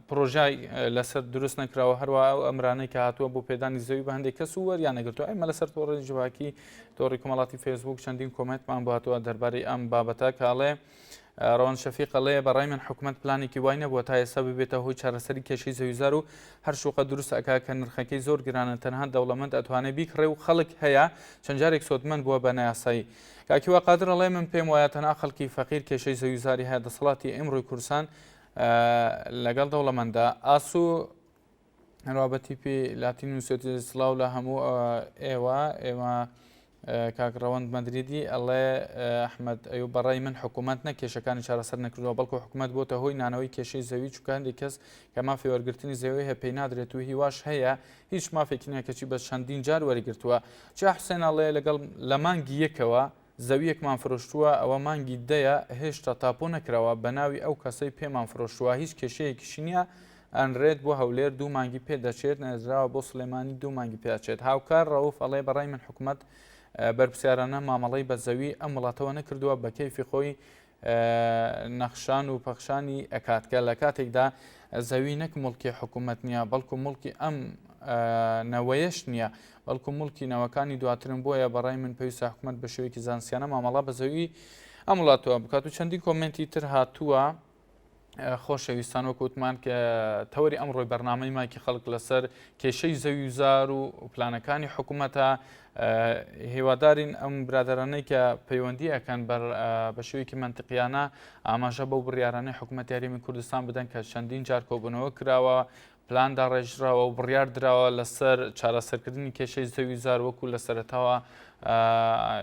پرۆژای لەسەر دروست نەکراوە هەروە ئەو ئەمرانەی کە هاتووە بۆ پێدانی زەوی بە هەندێک کەس و وەریان نەگرتووە ئێمە لەسەر تۆڕی جڤاکی تۆڕی کۆمەڵاتی فێسبوک چەندین کۆمێنتمان بۆ هاتووە دەربارەی ئەم بابەتە کاڵێ ڕەوەند شەفیق ئەڵێ، بە ڕای من حکومەت پلانێکی وای نەبووە تا ئێستا ببێتە هۆی چارەسەری کێشەی زەویوزار و هەر شوقە دروست ئەکا کە نرخەکەی زۆر گرانە تەنها دەوڵەمەند ئەتوانێ بیکڕێ و خەڵک هەیە چەند جارێک سۆدمەند بووە بە نایاسایی. کاک هیوا قادر ئەڵێ، من پێم وایە تەنها خەڵکی فەقیر کێشەی زەویوزاری هەیە دەسەڵاتی ئیمڕۆی کوردستان لەگەڵ دەوڵەمەندە. ئاسو هەروە بە تیپی لاتین نووسێتی سڵاو لە هەموو ئێوە ئێمە کاک ڕەوەند مەدریدی ئەڵێ ئەحمد ئەو بەڕای من حکوومەت نە کێشەکانی چارەسەر نەکردووە بەڵکو حکوومەت بۆتە هۆی نانەوەی کێشەی زەوی چونکە هەندێک کەس کە مافی وەرگرتنی زەوی هەیە پێی نادرێت و هیواش هەیە هیچ مافێکی نییە کەچی بە چەندین جار وەریگرتووە چیا حوسێن ئەڵێ لەگەڵ لە مانگی یەکەوە زەویەکمان فرۆشتووە ئەوە مانگی دەیە هێشتا تاپۆ نەکراوە بەناوی ئەو کەسەی پێمان فرۆشتووە هیچ کێشەیەکیشی نییە ئەنرێت بۆ هەولێر دوو مانگی پێ دەچێت نێردراوە بۆ سلێمانی دوو مانگی پێ ئەچێت هاوکار ڕەوف ئەڵێ بەڕای من حکومەت بەرپرسیارانە مامەڵەی بە زەوی ئەم وڵاتەوە نەکردووە بە کەیفی خۆی نەخشان و پەخشانی ئەکات کە لە کاتێکدا زەوی نەک موڵکی حکوومەت نییە بەڵکو موڵکی ئەم نەوەیەش نییە بەڵکو موڵکی نەوەکانی دواترن بۆیە بەڕای من پێویستە حکوومەت بە شێوەیەکی زانستیانە مامەڵە بە زەوی ئەم وڵاتەوە بکات و چەندین کۆمنتی تر هاتووە خۆشەویستان وەک وتمان کە تەوەری ئەمڕۆی بەرنامەی مایکی خەڵک لەسەر کێشەی زەوی و زار و پلانەکانی حکوومەتە هیوادارین ئەم برادەرانەی کە پەیوەندی ئەکەن بە شێوەیەکی مەنتقیانە ئاماژە بەو بڕیارانەی حکوومەتی هەرێمی کوردستان بدەن کە چەندین جار کۆبوونەوە کراوە پلان داڕێژراوە و بڕیار دراوە لەسەر چارەسەرکردنی کێشەی زەوی زار وەکو لە سەرەتاوە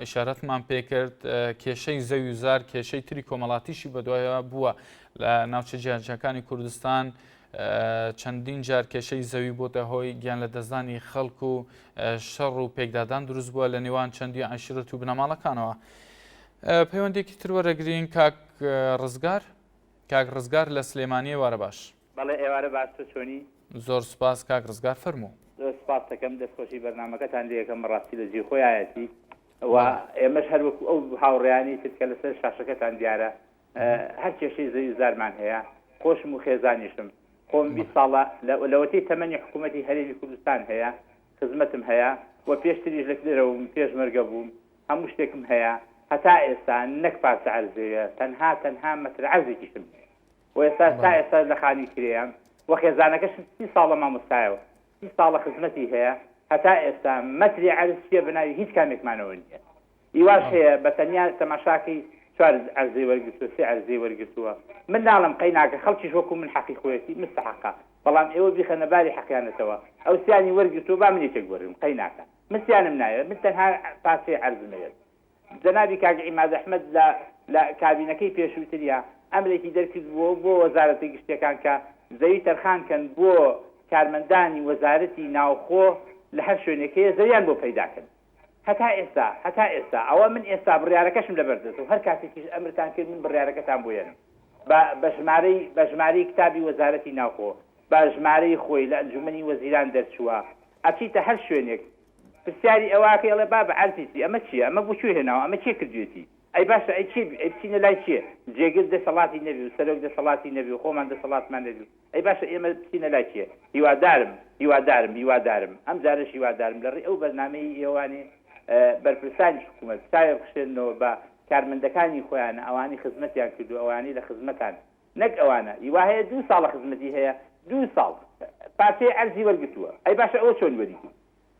ئیشارەتمان پێکرد کێشەی زەوی زار کێشەی تری کۆمەڵاتیشی بەدوایەوە بووە لە ناوچە جیاجیاکانی کوردستان چەندین جار کێشەی زەوی بۆتە هۆی گیان لە دەستدانی خەڵک و شەڕ و پێکدادان دروست بووە لە نێوان چەندی عشرەت و بنەماڵەکانەوە پەیوەندێکی تر وەرەگرین کاک ڕزگار کاک ڕزگار لە سلێمانی وارە باش بەڵێ ئێوارە باش تۆ چۆنی؟ زۆر سوپاس کاک ڕزگار فەرموو. زۆر سوپاست دەکەم دەست خۆشی بەرنامەکەتان لێ ئەکەم بەڕاستی لە جێی خۆیایەتی و ئێمەش هەر وەکو ئەو هاوڕێیانی تر کە لەسەر شاشەکەتان دیارە هەر کێشەی زەوی زارمان هەیە خۆشم و خێزانیشم خۆم 20 ساڵە لەوەتەی تەمەنی حکوومەتی هەرێمی کوردستان هەیە خزمەتم هەیە و پێشتریش لە دەرەوەم پێشمەرگە بووم هەموو شتێکم هەیە هەتا ئێستا نەک پارچە عەرزەیە تەنها تەنها مەتر عەرزێکیشم نییە و ئێستا تا ئێستا لە خانووی کرێیام و خێزانەکەشم سی ساڵە مامۆستایە و سی ساڵە خزمەتی هەیە هەتا ئێستا مەتری عەرز چییە بە ناوی هیچ کامێکمانەوە نییە ئیواش هەیە بە تەنیا تەماشاکەی چوار عەرزەی وەرگرتووە سێ عەرزەی وەرگرتووە من ناڵم قەی ناکە خەڵکیش وەکو من حەقی خۆیەتی مستحقە. بەڵام ئێوە بیخەنە باری حەقیانەتەوە ئەو سیانی وەرگرتووە با من یەکێک وەرگرم قەی ناکا من سیانم ناوێت من تەنها پارچەی عەرزم ئەوێت جەنابی کاک عیماد ئەحمەد لە لە کابینەکەی پێشووتریا ئەمرێکی دەرکردبووە بۆ وەزارەتە گشتیەکان کە زەوی تەرخان کەن بۆ کارمەندانی وەزارەتی ناوخۆ لە هەر شوێنێک هەیە زەویان بۆ پەیدا کەن. هەتا ئێستا هەتا ئێستا ئەوە من ئێستا بڕیارەکەشم لەبەر دەستە و هەر کاتێکیش ئەمرتان کرد من بڕیارەکەتان بۆ یەنم بە بە ژمارەی بە ژمارەی کتابی وەزارەتی ناوخۆ بە ژمارەی خۆی لە ئەنجومەنی وەزیران دەرچووە ئەچیتە هەر شوێنێک پرسیاری ئەوە ئەکەی ئەڵێ بابە عەرزی چی ئەمە چییە ئەمە بۆ کوێ هێناوە ئەمە کێ کردوێتی ئەی باشە ئەی کێ ئەی بچینە لای کێ جێگر دەسەڵاتی نەبی و سەرۆک دەسەڵاتی نەبی و خۆمان دەسەڵاتمان نەبی و ئەی باشە ئێمە بچینە لای کێ؟ هیوادارم هیوادارم هیوادارم ئەم جارەش هیوادارم لە ڕێی ئەو بەرنامەیەی ئێوانێ بەرپرسانی حکوومەت چاوێ بخشێننەوە بە کارمەندەکانی خۆیان ئەوانەی خزمەتیان کردووە ئەوانەی لە خزمەتان نەک ئەوانە ی وا هەیە دوو ساڵە خزمەتی هەیە دوو ساڵ پارچەی عەرزی وەرگرتووە ئەی باشە ئەوە چۆن وەریگرت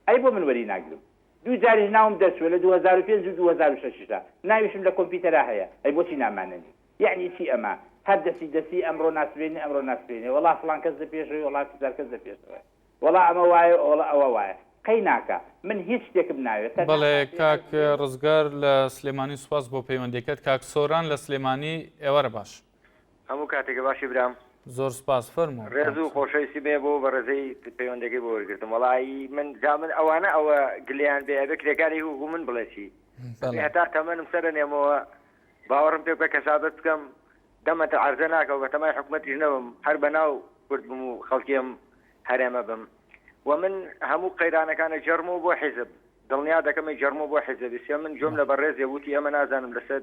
ئەی بۆ من وەری ناگرم دوو جاریش ناوم دەرچووە لە 2005 و 2006 دا ناویشم لە کۆمپیوتەرا هەیە ئەی بۆچی نامانەنی یەعنی چی ئەمە هەر دەسی دەسی ئەمڕۆ ناسبێنێ ئەمڕۆ ناسبێنێ وەڵا فڵان کەس لە پێشەوەی وەڵا فزار کەس لە پێشەوەیە وەڵا ئەمە وایە وەڵا ئەوە وایە قەی ناکا من هیچ شتێکم ناوێ تەنها بەڵێ کاک ڕزگار لە سلێمانی سوپاس بۆ پەیوەندیەکەت کاک سۆران لە سلێمانی ئێوارە باش. هەموو کاتێکە باشی برام. زۆر سوپاس فەرموو ڕێز و خۆشەویستی بێ بۆ بەڕێزەی پەیوەندەکەی بۆ وەرگرتم وەڵایی من جا من ئەوانە ئەوە گلەیان بێ ئەبێ کرێکاری وەکو من بڵێ چی هەتا تەمەنم سەرەنێمەوە باوەڕم پێ بکە کەسابەت بکەم دە مەتر عەرزە ناکەم بەتەمای حکومەتیش نەبم هەر بەناو کورد بم و خەڵکی ئەم هەرێمە بم و من هەموو قەیرانەکانە جەرمەوە بۆ حیزب دڵنیا دەکەم جەرمەوە بۆ حیزب سێ من جۆم لە بەڕێزێ وتی ئەمە نازانم لەسەر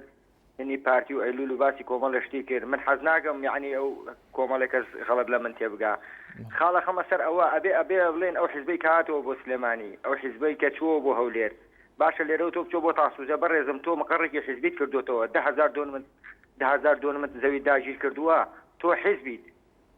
هنی پارتی و ئەیلول و باسی کۆمەڵە شتی کرد من حەز ناکەم یعنی ئەو کۆمەڵێک کەس غەڵەت لە من تێبگا خاڵە خەمە سەر ئەوە ئەبێ ئەبێ بڵێن ئەو حیزبەی کە هاتەوە بۆ سلێمانی ئەو حیزبەی کە چووە بۆ هەولێر باشە لێرەوە تۆ بچۆ بۆ تاسوجە بەڕێزم تۆ مقەڕێکی حیزبیت کردۆتەوە 10هزار دۆنمت 10هزار دۆنمت زەوی داگیر کردووە تۆ حیزبیت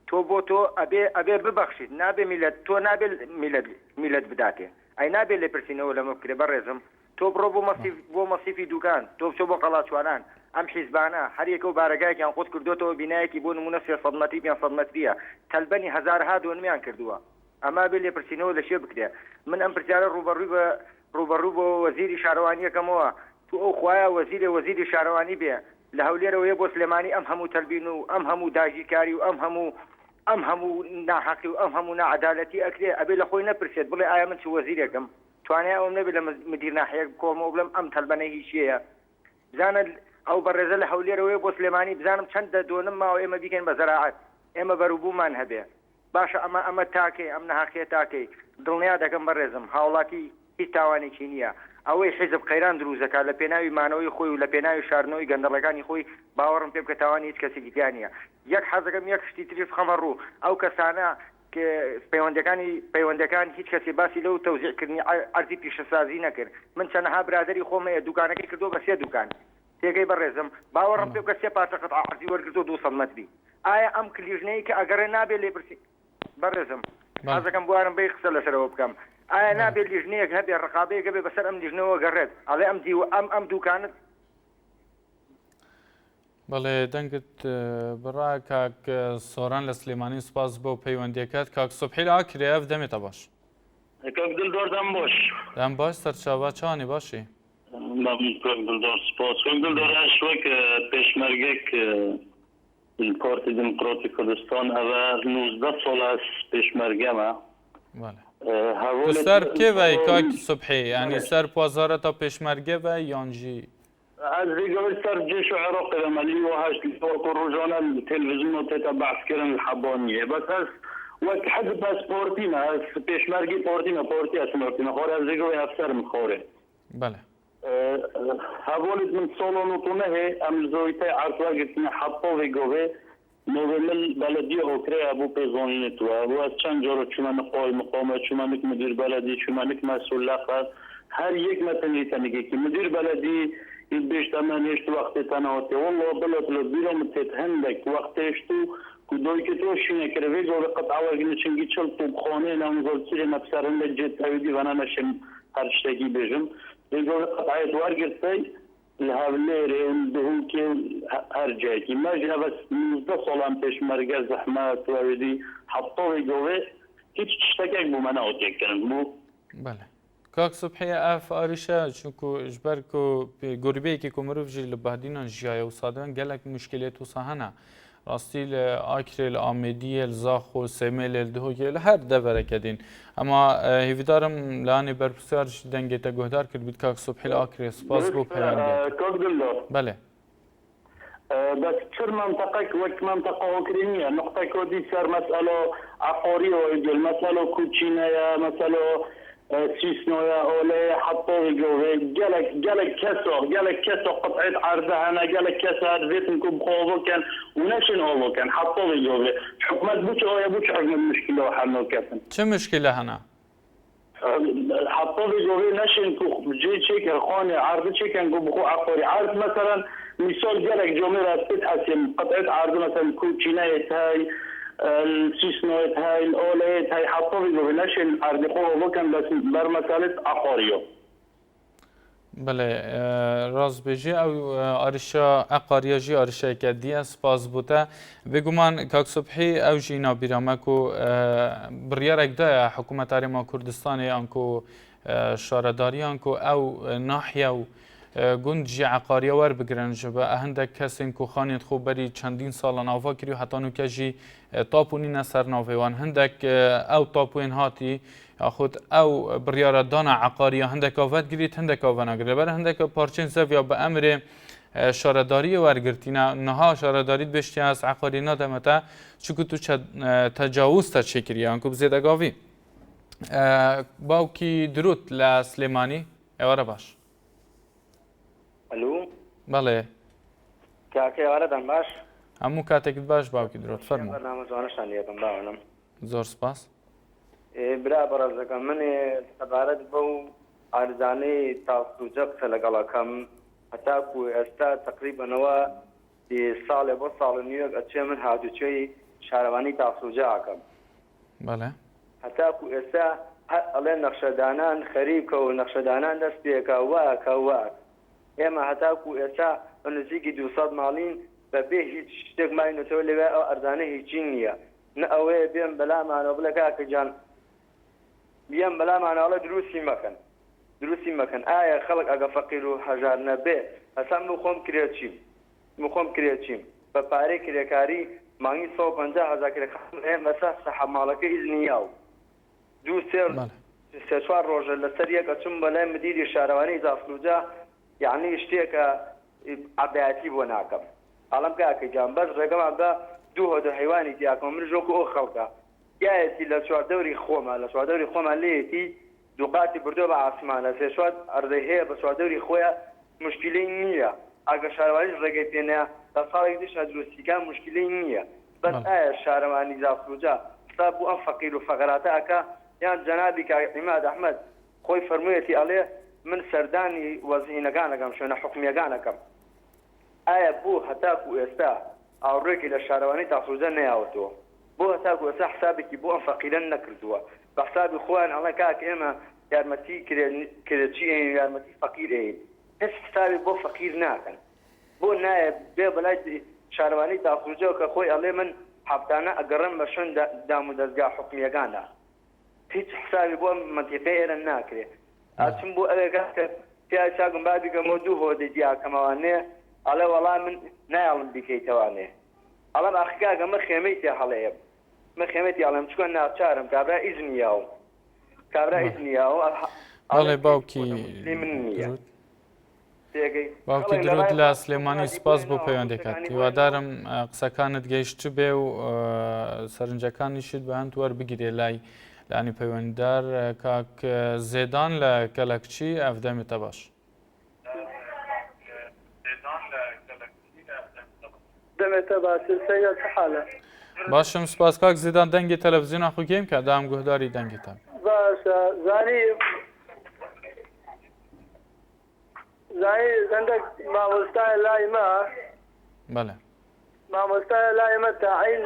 تۆ بۆ تۆ ئەبێ ئەبێ ببەخشیت نابێ میلەت تۆ نابێ میلەت میلەت بداتێ ئەی نابێ لێپرسینەوە لەمە بکرێ بەڕێزم تۆ بڕۆ بۆ مەسیف بۆ مەسیفی دوکان تۆ بچۆ بۆ قەڵاچوالان ئەم حیزبانە هەر یەکەو بارەگایەکیان قوت کردۆتەوە بینایەکی بۆ نمونە 300 مەتری 500 مەتریە تەلبەنی هەزارەها دۆنمیان کردووە ئەمە بێ لێپرسینەوە لە کێ بکرێ؟ من ئەم پرسیارە ڕووبەڕووی بە ڕووبەڕوو بۆ وەزیری شارەوانییەکەمەوە، تو ئەو خوایە وەزیرێ وەزیری شارەوانی بێ لە هەولێرەوە یە بۆ سلێمانی ئەم هەموو تەلبین و ئەم هەموو داگیرکاری و ئەم هەموو ئەم هەموو ناحەقی و ئەم هەموو ناعەدالەتی ئەکرێ ئەبێ لە خۆی نەپرسێت بڵێ ئایا من چ وەزیرێکم توانای ئەوەم نەبێ لە مدیر ناحیەک بکۆڵمەوە بڵێم ئەم تەلبەنە هی کێیە بزانە ئەو بەڕێزە لە هەولێرەوەیە بۆ سلێمانی بزانم چەند دە دۆنم ماوە ئێمە بیکەین بە زەراعەت ئێمە بەروبوومان هەبێ باشە ئەمە ئەمە تاکەی ئەم ناهەقیە تاکەی؟ دڵنیا دەکەم بەڕێزم هاوڵاتی هیچ تاوانێکی نیە ئەوەی حیزب قەیران دروست دەکات لە پێناوی مانەوەی خۆی و لە پێناوی شاردنەوەی گەندەڵەکانی خۆی باوەڕم پێ بکە تاوانی هیچ کەسێکی تیا نیە یەک حەزەکەم یەک شتی تریش بخەمە ڕوو ئەو کەسانە پەیوەندەکانی پەیوەندەکان هیچ کەسی باسی لەو تەوزیع کردنی عەرزی پیشەسازی نەکرد من چەنەها برادەری خۆم هەیە دوکانەکەی کردووە بە سێ دوکان تێگەی بەڕێزم باوەڕم پێ بکە سێ پارچە قەتعە عەرزی وەرگرتووە 200 مەتری ئایا ئەم لیژنەی کە ئەگەڕێ نابێ لێپرسی بەڕێزم حەزەکەم بوارم بەی قسە لەسەرەوە بکەم ئایا نابێ لیژنەیەک هەبێ ڕقابەیەک هەبێ بەسەر ئەم لیژنەوە گەڕێت ئەڵێ ئەم دیو ئەم ئەم دوکانت بەڵێ دەنگت بڕا کاک سۆران لە سلێمانی سوپاس بۆ پەیوەندیەکەت کاک سوبحی لە ئاکرێ ئەف دەمێتە باش. کاک دلدار دەم باش. دەم باش سەرچاوە چانی باشی؟ مەمنون کاک دلدار سوپاس. کاک دلدار ئەش وەک پێشمەرگەک پارتی دیموکراتی کوردستان ئەوە 19 ساڵە ئەس پێشمەرگەمە. تو سەر کێ وەی کاک سوبحی یانی سەر وەزارەتا پێشمەرگە وەی یان ژی؟ ئەز ڤێ گەوەی سەر جێش و عێراقێ دەمە لیوا هەشت لیوا کو ڕۆژانە ل تێلڤزیۆنا تێتە بەعس کرن ل حەبانیێ بەس ئەز وەک حزب ئەز پارتیمە ئەز پێشمەرگەی پارتیمە پارتی ئەس نارتیمە خۆرێ ئەز ڤێ گەوەی ئەفسەرم خۆرێ. بەلێ. هەڤاڵێت من ساڵا نۆت و نەهێ ئەم ل زاویتەی عەرد وەرگرتنە حەتا ڤێ گاڤێ ناوێ مل بەلەدیە ئاکرێ ئەبوو پێ زانینتوە و ئەز چەند جارە چوومە نک قایمقامە چوومە نک مدیر بەلەدی چوومە نک مەسئول لەقە هەر یەک مە تەنگی تەنگێکی مدیر بەلەدی یت بێشت ئەمە نێشت وەختێ تەناوتێ وەڵڵا بلە بلە بیرا مت تێت هەندەک وەختێشت و کو دایکت وا شینە کرێ ڤێ گاڤێ قەتعە وەرگنە چنگی چڵ توپخانێ ناونزال چیرێ مە بسەر هەندەک جێت ئەوێ دی ڤەنە نەشێم هەر شتەکی بێژم ڤێ گاڤێ قەتعەیەت وەرگرتەی. لە هەولێرێ و لە دهۆکێ و هەر جایەکی مەش ئەڤە 19 ساڵان پێشمەرگە زەحمەت و ئەوێدی حەفتاوێ گۆڤێ هیچ تشتەکێک بۆ مە نەهاتیە کردن بۆ بەلێ کاک سوبحی ئەف ئاریشە چونکو ژبەر کو گوربەیەکی کو مرۆڤ ژی لە بەهدینان ژیایە و سادەن گەلەک مشکلێت وسا هەنە ڕاستی لە ئاکرێ لە ئامێدیە لە زاخۆ سێمێلێ لە دهۆکێ لە هەر دەڤەرەکە دین ئەما هیڤیدارم لانی بەرپرسیار دەنگێ تە گۆهدار کرد بیت کاک سوبحی لە ئاکرێ سوپاس بۆ پەیوەندیەکەت. کاک دلدار. بەلێ. بەس چر مەنتەقەک وەک مەنتەقە ئاکرێ نیە نوقتەکا دی سەر مەسئەلە عەقاریە وەیدل مەسەلە کوچینەیە مەسەلە سیسنۆیە ئۆلەیە حەتاوی گۆڤێ گەلەک گەلەک کەسە گەلەک کەسە قتعێت عەردە هەنە گەلەک کەسە هەر ڤێتن کو بخۆ ئاڤا کەن و نەشن ئاڤا کەن حەتاوی گۆڤێ حکومەت بوچ ئایا بوچ حکومەت مشکلە حەل ناکەتن. چ مشکلە هەنە؟ حەتاوی گۆڤێ نەشن کو جێ چێکەن خانێ عەردە چێکەن کو بخۆ عەقاری عەرد مەسەلەن میسال گەلەک جامێر ئەز پێت حەسیم قتعێت عەردە مەسەلەن کو چینەیێت هەی السیسنۆیت هەی الئۆلەیت هەی حەتاوی گۆڤێ نەشن عەردێ خۆ ئاڤا کەن بەس بەر مەسەلێت عەقاریە. بەلێ ڕاست بێژی ئەو ئاریشە عەقاریە ژی ئاریشەیەکە دیە سپاس بۆ تە بێگومان کاک سوبحی ئەو ژی نابیرامە کو بڕیارێک دایە حکوومەت هەرێما کوردستانێ ئانکو شارەداریان کو ئەو ناحیە و گوند ژی عەقاریە وەربگرن ژ بە هەندێک کەسێن کو خانێن خۆ بەری چەندین ساڵە ناڤا کری و هەتا نوکە ژی تاپو نینە سەر ناڤێ وان هەندێک ئەو تاپوێن هاتی یاخود ئەو بڕیارە دانا عقاریە هەندێک ڤەدگریت هەندێک ڤەناگرێت لەبەر هەندێک پارچەی زەویا بە ئەمرێ شارەداریە وەرگرتینە نها شارەداریت بێشتی هەست عقاری نادەمەتە چکو تو تەجاوز تە چێکریان کو بزێدەگاوی باوکی دروت لە سلێمانی ئێوارە باش. ئەلو. بەڵێ. کاکە ئێوارەتان باش. هەموو کاتێکت باش باوکی درۆت فەرموو. بەرنامە جوانەشتان لێ بم باوەنم. زۆر سپاس. برا بەڕێزەکەم من سەبارەت بەو عەرزانەی تاسوجە قسە لەگەڵ ئەکەم هەتاکو ئێستا تەقریبەنەوە ساڵێ بۆ ساڵ و نیوێک ئەچێ من هاتوچۆی شارەوانی تاسوجە ئەکەم. بەڵێ. هەتاکو ئێستا هەر ئەڵێن نەخشەدانان خەریکە و نەخشەدانان دەست پێکا و وا ئەکا و وا ئەکا. ئێمە هەتاکو ئێستا بە نزیکی 200 ماڵین بە بێ هیچ شتێک ماینەتەوە لەوێ ئەو عەرزانە هیچی نییە. نە ئەوەیە بێن بەلامانەوە بڵێ کاکە گیان بیەن بەلامانەوە ئەڵێ دروستی مەکەن دروستی مەکەن ئایا خەڵک ئەگە فەقیر و هەژار نەبێ ئەسا من خۆم کرێچیم من خۆم کرێچیم بە پارەی کرێکاری مانگی 150 هەزار کرێکارم هەیە مەسا سەحەب ماڵەکە ئیزنی یاو دوو سێ سێ چوار ڕۆژە لەسەر یەک ئەچم بەلای مدیری شارەوانی زافلوجە یەعنی شتێکە عەبایەتی بۆ ناکەم ئەڵێم کاکە گیان بەس ڕێگەمان بە دوو هۆدە حەیوانی تیاکەم منیش وەکو ئەو خەڵکە تیایەتی لە چواردەوری خۆما لە چواردەوری خۆمان لێیەتی دووقاتی بردووە بە ئاسمانە سێ چوار ئەرزەی هەیە بە چواردەوری خۆیا موشکیلەی نییە ئەگەر شارەوانیش ڕێگەی پێ نەیا تا ساڵێکی دیش دروستی کا موشکیلەی نییە بەس ئایا شارەوانی زاسلوجە حساب بۆ ئەم فەقیر و فەغراتە ئەکا یان جەنابی کاک عیماد ئەحمەد خۆی فەرموویەتی ئەڵێ من سەردانی وەزعینەکان ئەکەم شوێنە حکومییەکان ئەکەم ئایا بۆ هەتاکو ئێستا ئاوڕێکی لە شارەوانی تاسڵوجە نەیاوەتەوە؟ بۆ هەتاکو ئێستا حسابێکی بۆ ئەم فەقیرە نەکردووە؟ بە حسابی خۆیان ئەڵێن کاکە ئێمە یارمەتی کرێچی ئەین و یارمەتی فەقیر ئەین هیچ حسابێک بۆ فەقیر ناکەن بۆ نایە بێ بەلای شارەوانی تاسڵوجەوە کە خۆی ئەڵێ من هەفتانە ئەگەڕێم بە شوێن دامودەزگا حکومییەکاندا هیچ حسابی بۆ ئەم مەنتیقەی ئێرە ناکرێ ئەچم بۆ ئەوێ کاکە پیاوی چاکم با بیکەمەوە دوو هۆدەی دیاکەمەوانێ ئەڵێ وەڵا من نایەڵم بیکەیتەوانێ ئەڵێم ئاخ کاکە من خێمەی تێ هەڵەیەم من خێمەی تێ هەڵەیەم چونکە ناچارم کابرا ئیزنی یاوم کابرا ئیزنی یاوم بەڵێ باوکی من نییە باوکی درود لە سلێمانی سپاس بۆ پەیوەندەکەت هیوادارم قسەکانت گەیشت بێ و سەرنجەکانیشت بە هەند وەربگیرێ لای لانی پەیوەنددار کاک زێدان لە کەلەکچی ئەفدەمێتە باش. دەمێتە باشتر سەیدا چ حالە؟ باشم سپاس کاک زیدان دەنگی تەلەڤزیۆنا خو کێم کە دام گوهداری دەنگی تام. باشە زانی زانی هەندێک مامۆستای لای مە بەڵێ مامۆستای لای مە تاعین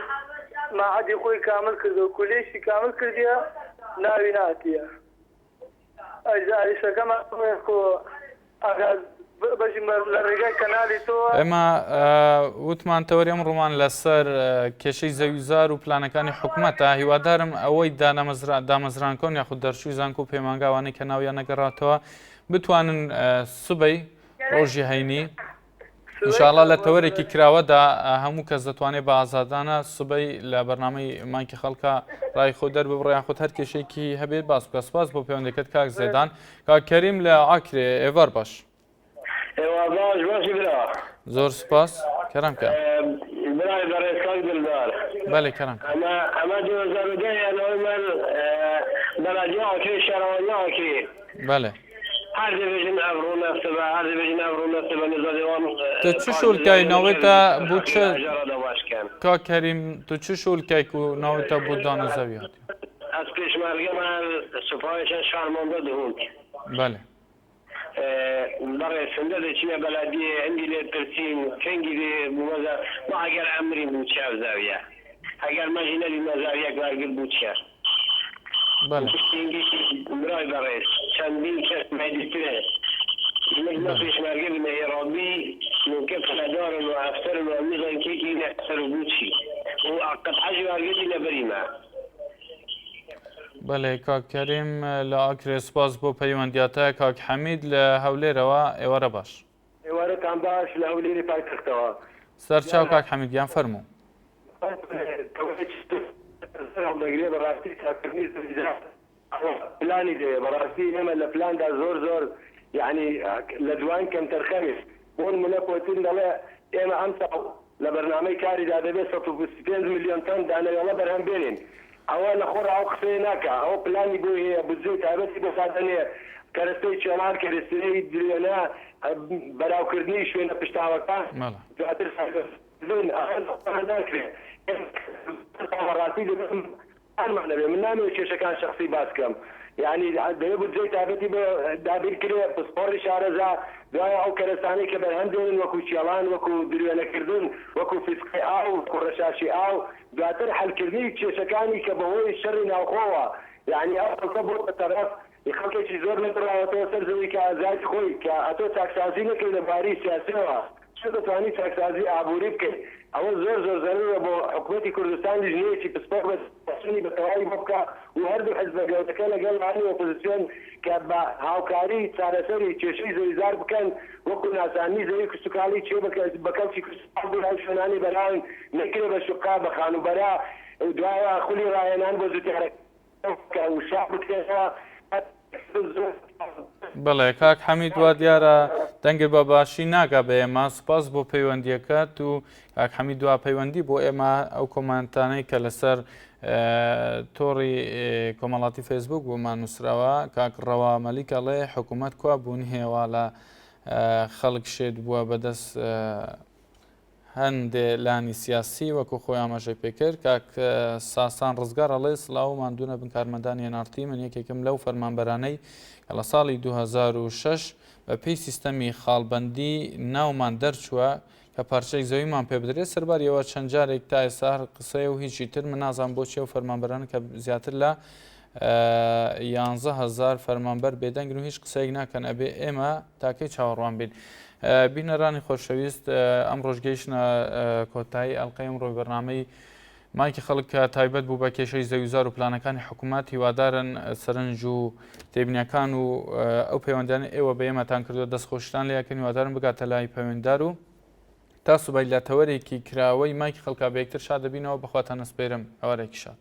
ماعەدی خۆی کامل کردو کولیشی کامل کردیە ناوی ناتیە ئەجا ئیشەکەمان خۆ ئەگەر. بەژی لە ڕێگای کەنالی تۆوە. ئێمە وتمان تەوەری ئەمڕۆمان لەسەر کێشەی زەویوزار و پلانەکانی حکومەتە، هیوادارم ئەوەی دامەزرانکۆن یاخود دەرچووی زانکۆ و پەیمانگا ئەوانەی کە ناویان نەگەڕاتەوە بتوانن سبەی ڕۆژی هەینی ئینشاءاللە لە تەوەرێکی کراوەدا هەموو کەس دەتوانێت بە ئازادانە سبەی لە بەرنامەی مایکی خەڵکە ڕای خۆی دەرببڕێ یاخود هەر کێشەیەکی هەبێت باس بکە سپاس بۆ پەیوەندەکەت کاک زێدان کاک کەریم لە ئاکرێ ئێوار باش. ئێوار باش باشی برا. زۆر سپاس کەرەم کە. برای بەڕێز کاک دلدار. بەلێ کەرەم کە. ئەمە ئەمە 2010 یانەوەی من بەلادیە ئاکرێ شارەوانی ئاکرێ. بەلێ. هەر دەبێژن ئەڤ ڕوونەستبە هەر دەبێژن ئەڤ ڕوونەستبە نزادێ وان تو چ شولکای ناوێتە بو چ کاک کەریم تو چ شولکای کو ناوێتە بو دانە زەوی هاتی. ئەز پێشمەرگە مە سوپایشە شارماندە دهوک. بەلێ. بەڕێ سندە دەچینە بەلادیێ هەندی لێ پرسین کەنگی دێ بومەزە ما ئەگەر ئەمرین بوو چیا زاویە ئەگەر مەژی نەبی مەزاویەک وەرگر بوو چیا بەلێ. برای بەڕێز چەندین کەس مەدیترێ مە پێشمەرگە بنە ئێرابی نوکە پلەدارن و ئەفسەرن و نزان کێکی ئەفسەر و بوو چی و قەتعەژی وەرگرتی نەبریمە. بەلێ کاک کەریم لە ئاکرێ سوپاس بۆ پەیوەندیاتە کاک حەمید لە هەولێرەوە ئێوارە باش. ئێوارەتان باش لە هەولێری پایتەختەوە. سەرچاو کاک حەمید گیان فەرموو. هەڵدەگرێ بەڕاستی چاکردنی زەویزار ئەوە پلانی دەوێ بەڕاستی ئێمە لە پلاندا زۆر زۆر یعنی لە دواین کەمتەرخەمین بۆ نمونە پۆتین دەڵێ ئێمە ئەمساڵ لە بەرنامەی کاریدا دەبێ 125 ملیۆن تەن دانەوێڵە بەرهەم بێنین ئەوە لە خۆڕا ئەو قسەیە ناکا ئەوە پلانی بۆی هەیە بودجەی تایبەتی بۆ دادەنێ کەرەستەی چێڵان کەرەستەی دروێنە بەراوکردنی شوێنە پشتاوەکان دواتر سازکردن ئەوە لە خۆڕا ناکرێ ئێمە بەڕاستی دەبێ ئەرمان نەبێ من نامەوێ کێشەکان شەخسی باس کەم یانی دەبێ بودجەی تایبەتی بۆ دابین کرێ پسپۆڕی شارەزا دوای ئەو کەرەستانەی کە بەرهەم دێنن وەکو چێڵان وەکو دروێنەکردن وەکو فیسقەی ئاو وەکو ڕەشاشی ئاو دواتر حەلکردنی کێشەکانی کە بەهۆی شەڕی ناوخۆوە یانی ئەو خەڵکە بۆتە تەڕەف خەڵکێکی زۆر نەگەڕاوەتەوە سەر زەوی کە ئازادی خۆی کە ئەتۆ چاکسازی نەکەی لە باری سیاسیەوە چۆن دەتوانی چاکسازی ئابووری بکەی ئەوە زۆر زۆر زەرورە بۆ حکومەتی کوردستان لیژنەیەکی پسپۆڕ بە چونی بە تەواوی بۆ بکا و هەردوو حزبە گەورەکە لەگەڵ لایەنی ئۆپۆزسیۆن کە بە هاوکاری چارەسەری کێشەی زەویزار بکەن وەکو ناساندنی زەوی کشتوکاڵی چێ بە کەڵکی کشتوکاڵ بێ ئەو شوێنانەی بەراون نەکرێ بە شوقە بە خانووبەرە دوایە خولی ڕاهێنان بۆ جوتیارەکان بەڵێ کاک حەمید وا دیارە دەنگت بە باشی ناگا بە ئێمە سوپاس بۆ پەیوەندیەکەت و کاک حەمید دوا پەیوەندی بۆ ئێمە ئەو کۆمانتانەی کە لەسەر تۆڕی کۆمەڵاتی فەیسبوک بۆمان نووسراوە کاک ڕەوا مەلیک ئەڵێ حکوومەت کوا بوون هێوا لە خەڵک شێت بووە بەدەست هەندێ لانی سیاسی وەکو خۆی ئاماژەی پێکرد کاک ساسان ڕزگار ئەڵێ سڵاو و ماندوو نەبن کارمەندانی NRT من یەکێکم لەو فەرمانبەرانەی کە لە ساڵی 2006 بە پێی سیستەمی خاڵبەندی ناومان دەرچووە کە پارچەی زەویمان پێ بدرێت سەرباری ئەوە چەند جارێک تا ئێستا هەر قسەیە و هیچی تر من نازانم بۆچی ئەو فەرمانبەرانە کە زیاتر لە 11 هەزار فەرمانبەر بێدەنگن و هیچ قسەیەک ناکەن ئەبێ ئێمە تاکەی چاوەڕوان بین. بینەرانی خۆشەویست ئەمڕۆش گەیشتە کۆتایی ئەڵلقەی ئەمڕۆی بەرنامەی مایکی خەڵک کە تایبەت بوو بە کێشەی زەویزار و پلانەکانی حکوومەت هیوادارن سەرنج و تێبینیەکان و ئەو پەیوەندیانە ئێوە بە ئێمەتان کردووە دەستخۆشتان لەکەن هیوادارم بگاتە لای پەیوەنددار و تا سوبای لە تەوەرێکی کراوەی مایکی خەڵکا بە یەکتر شاد دەبینەوە بەخواتان ئەسپێرم ئەوارێکی شاد.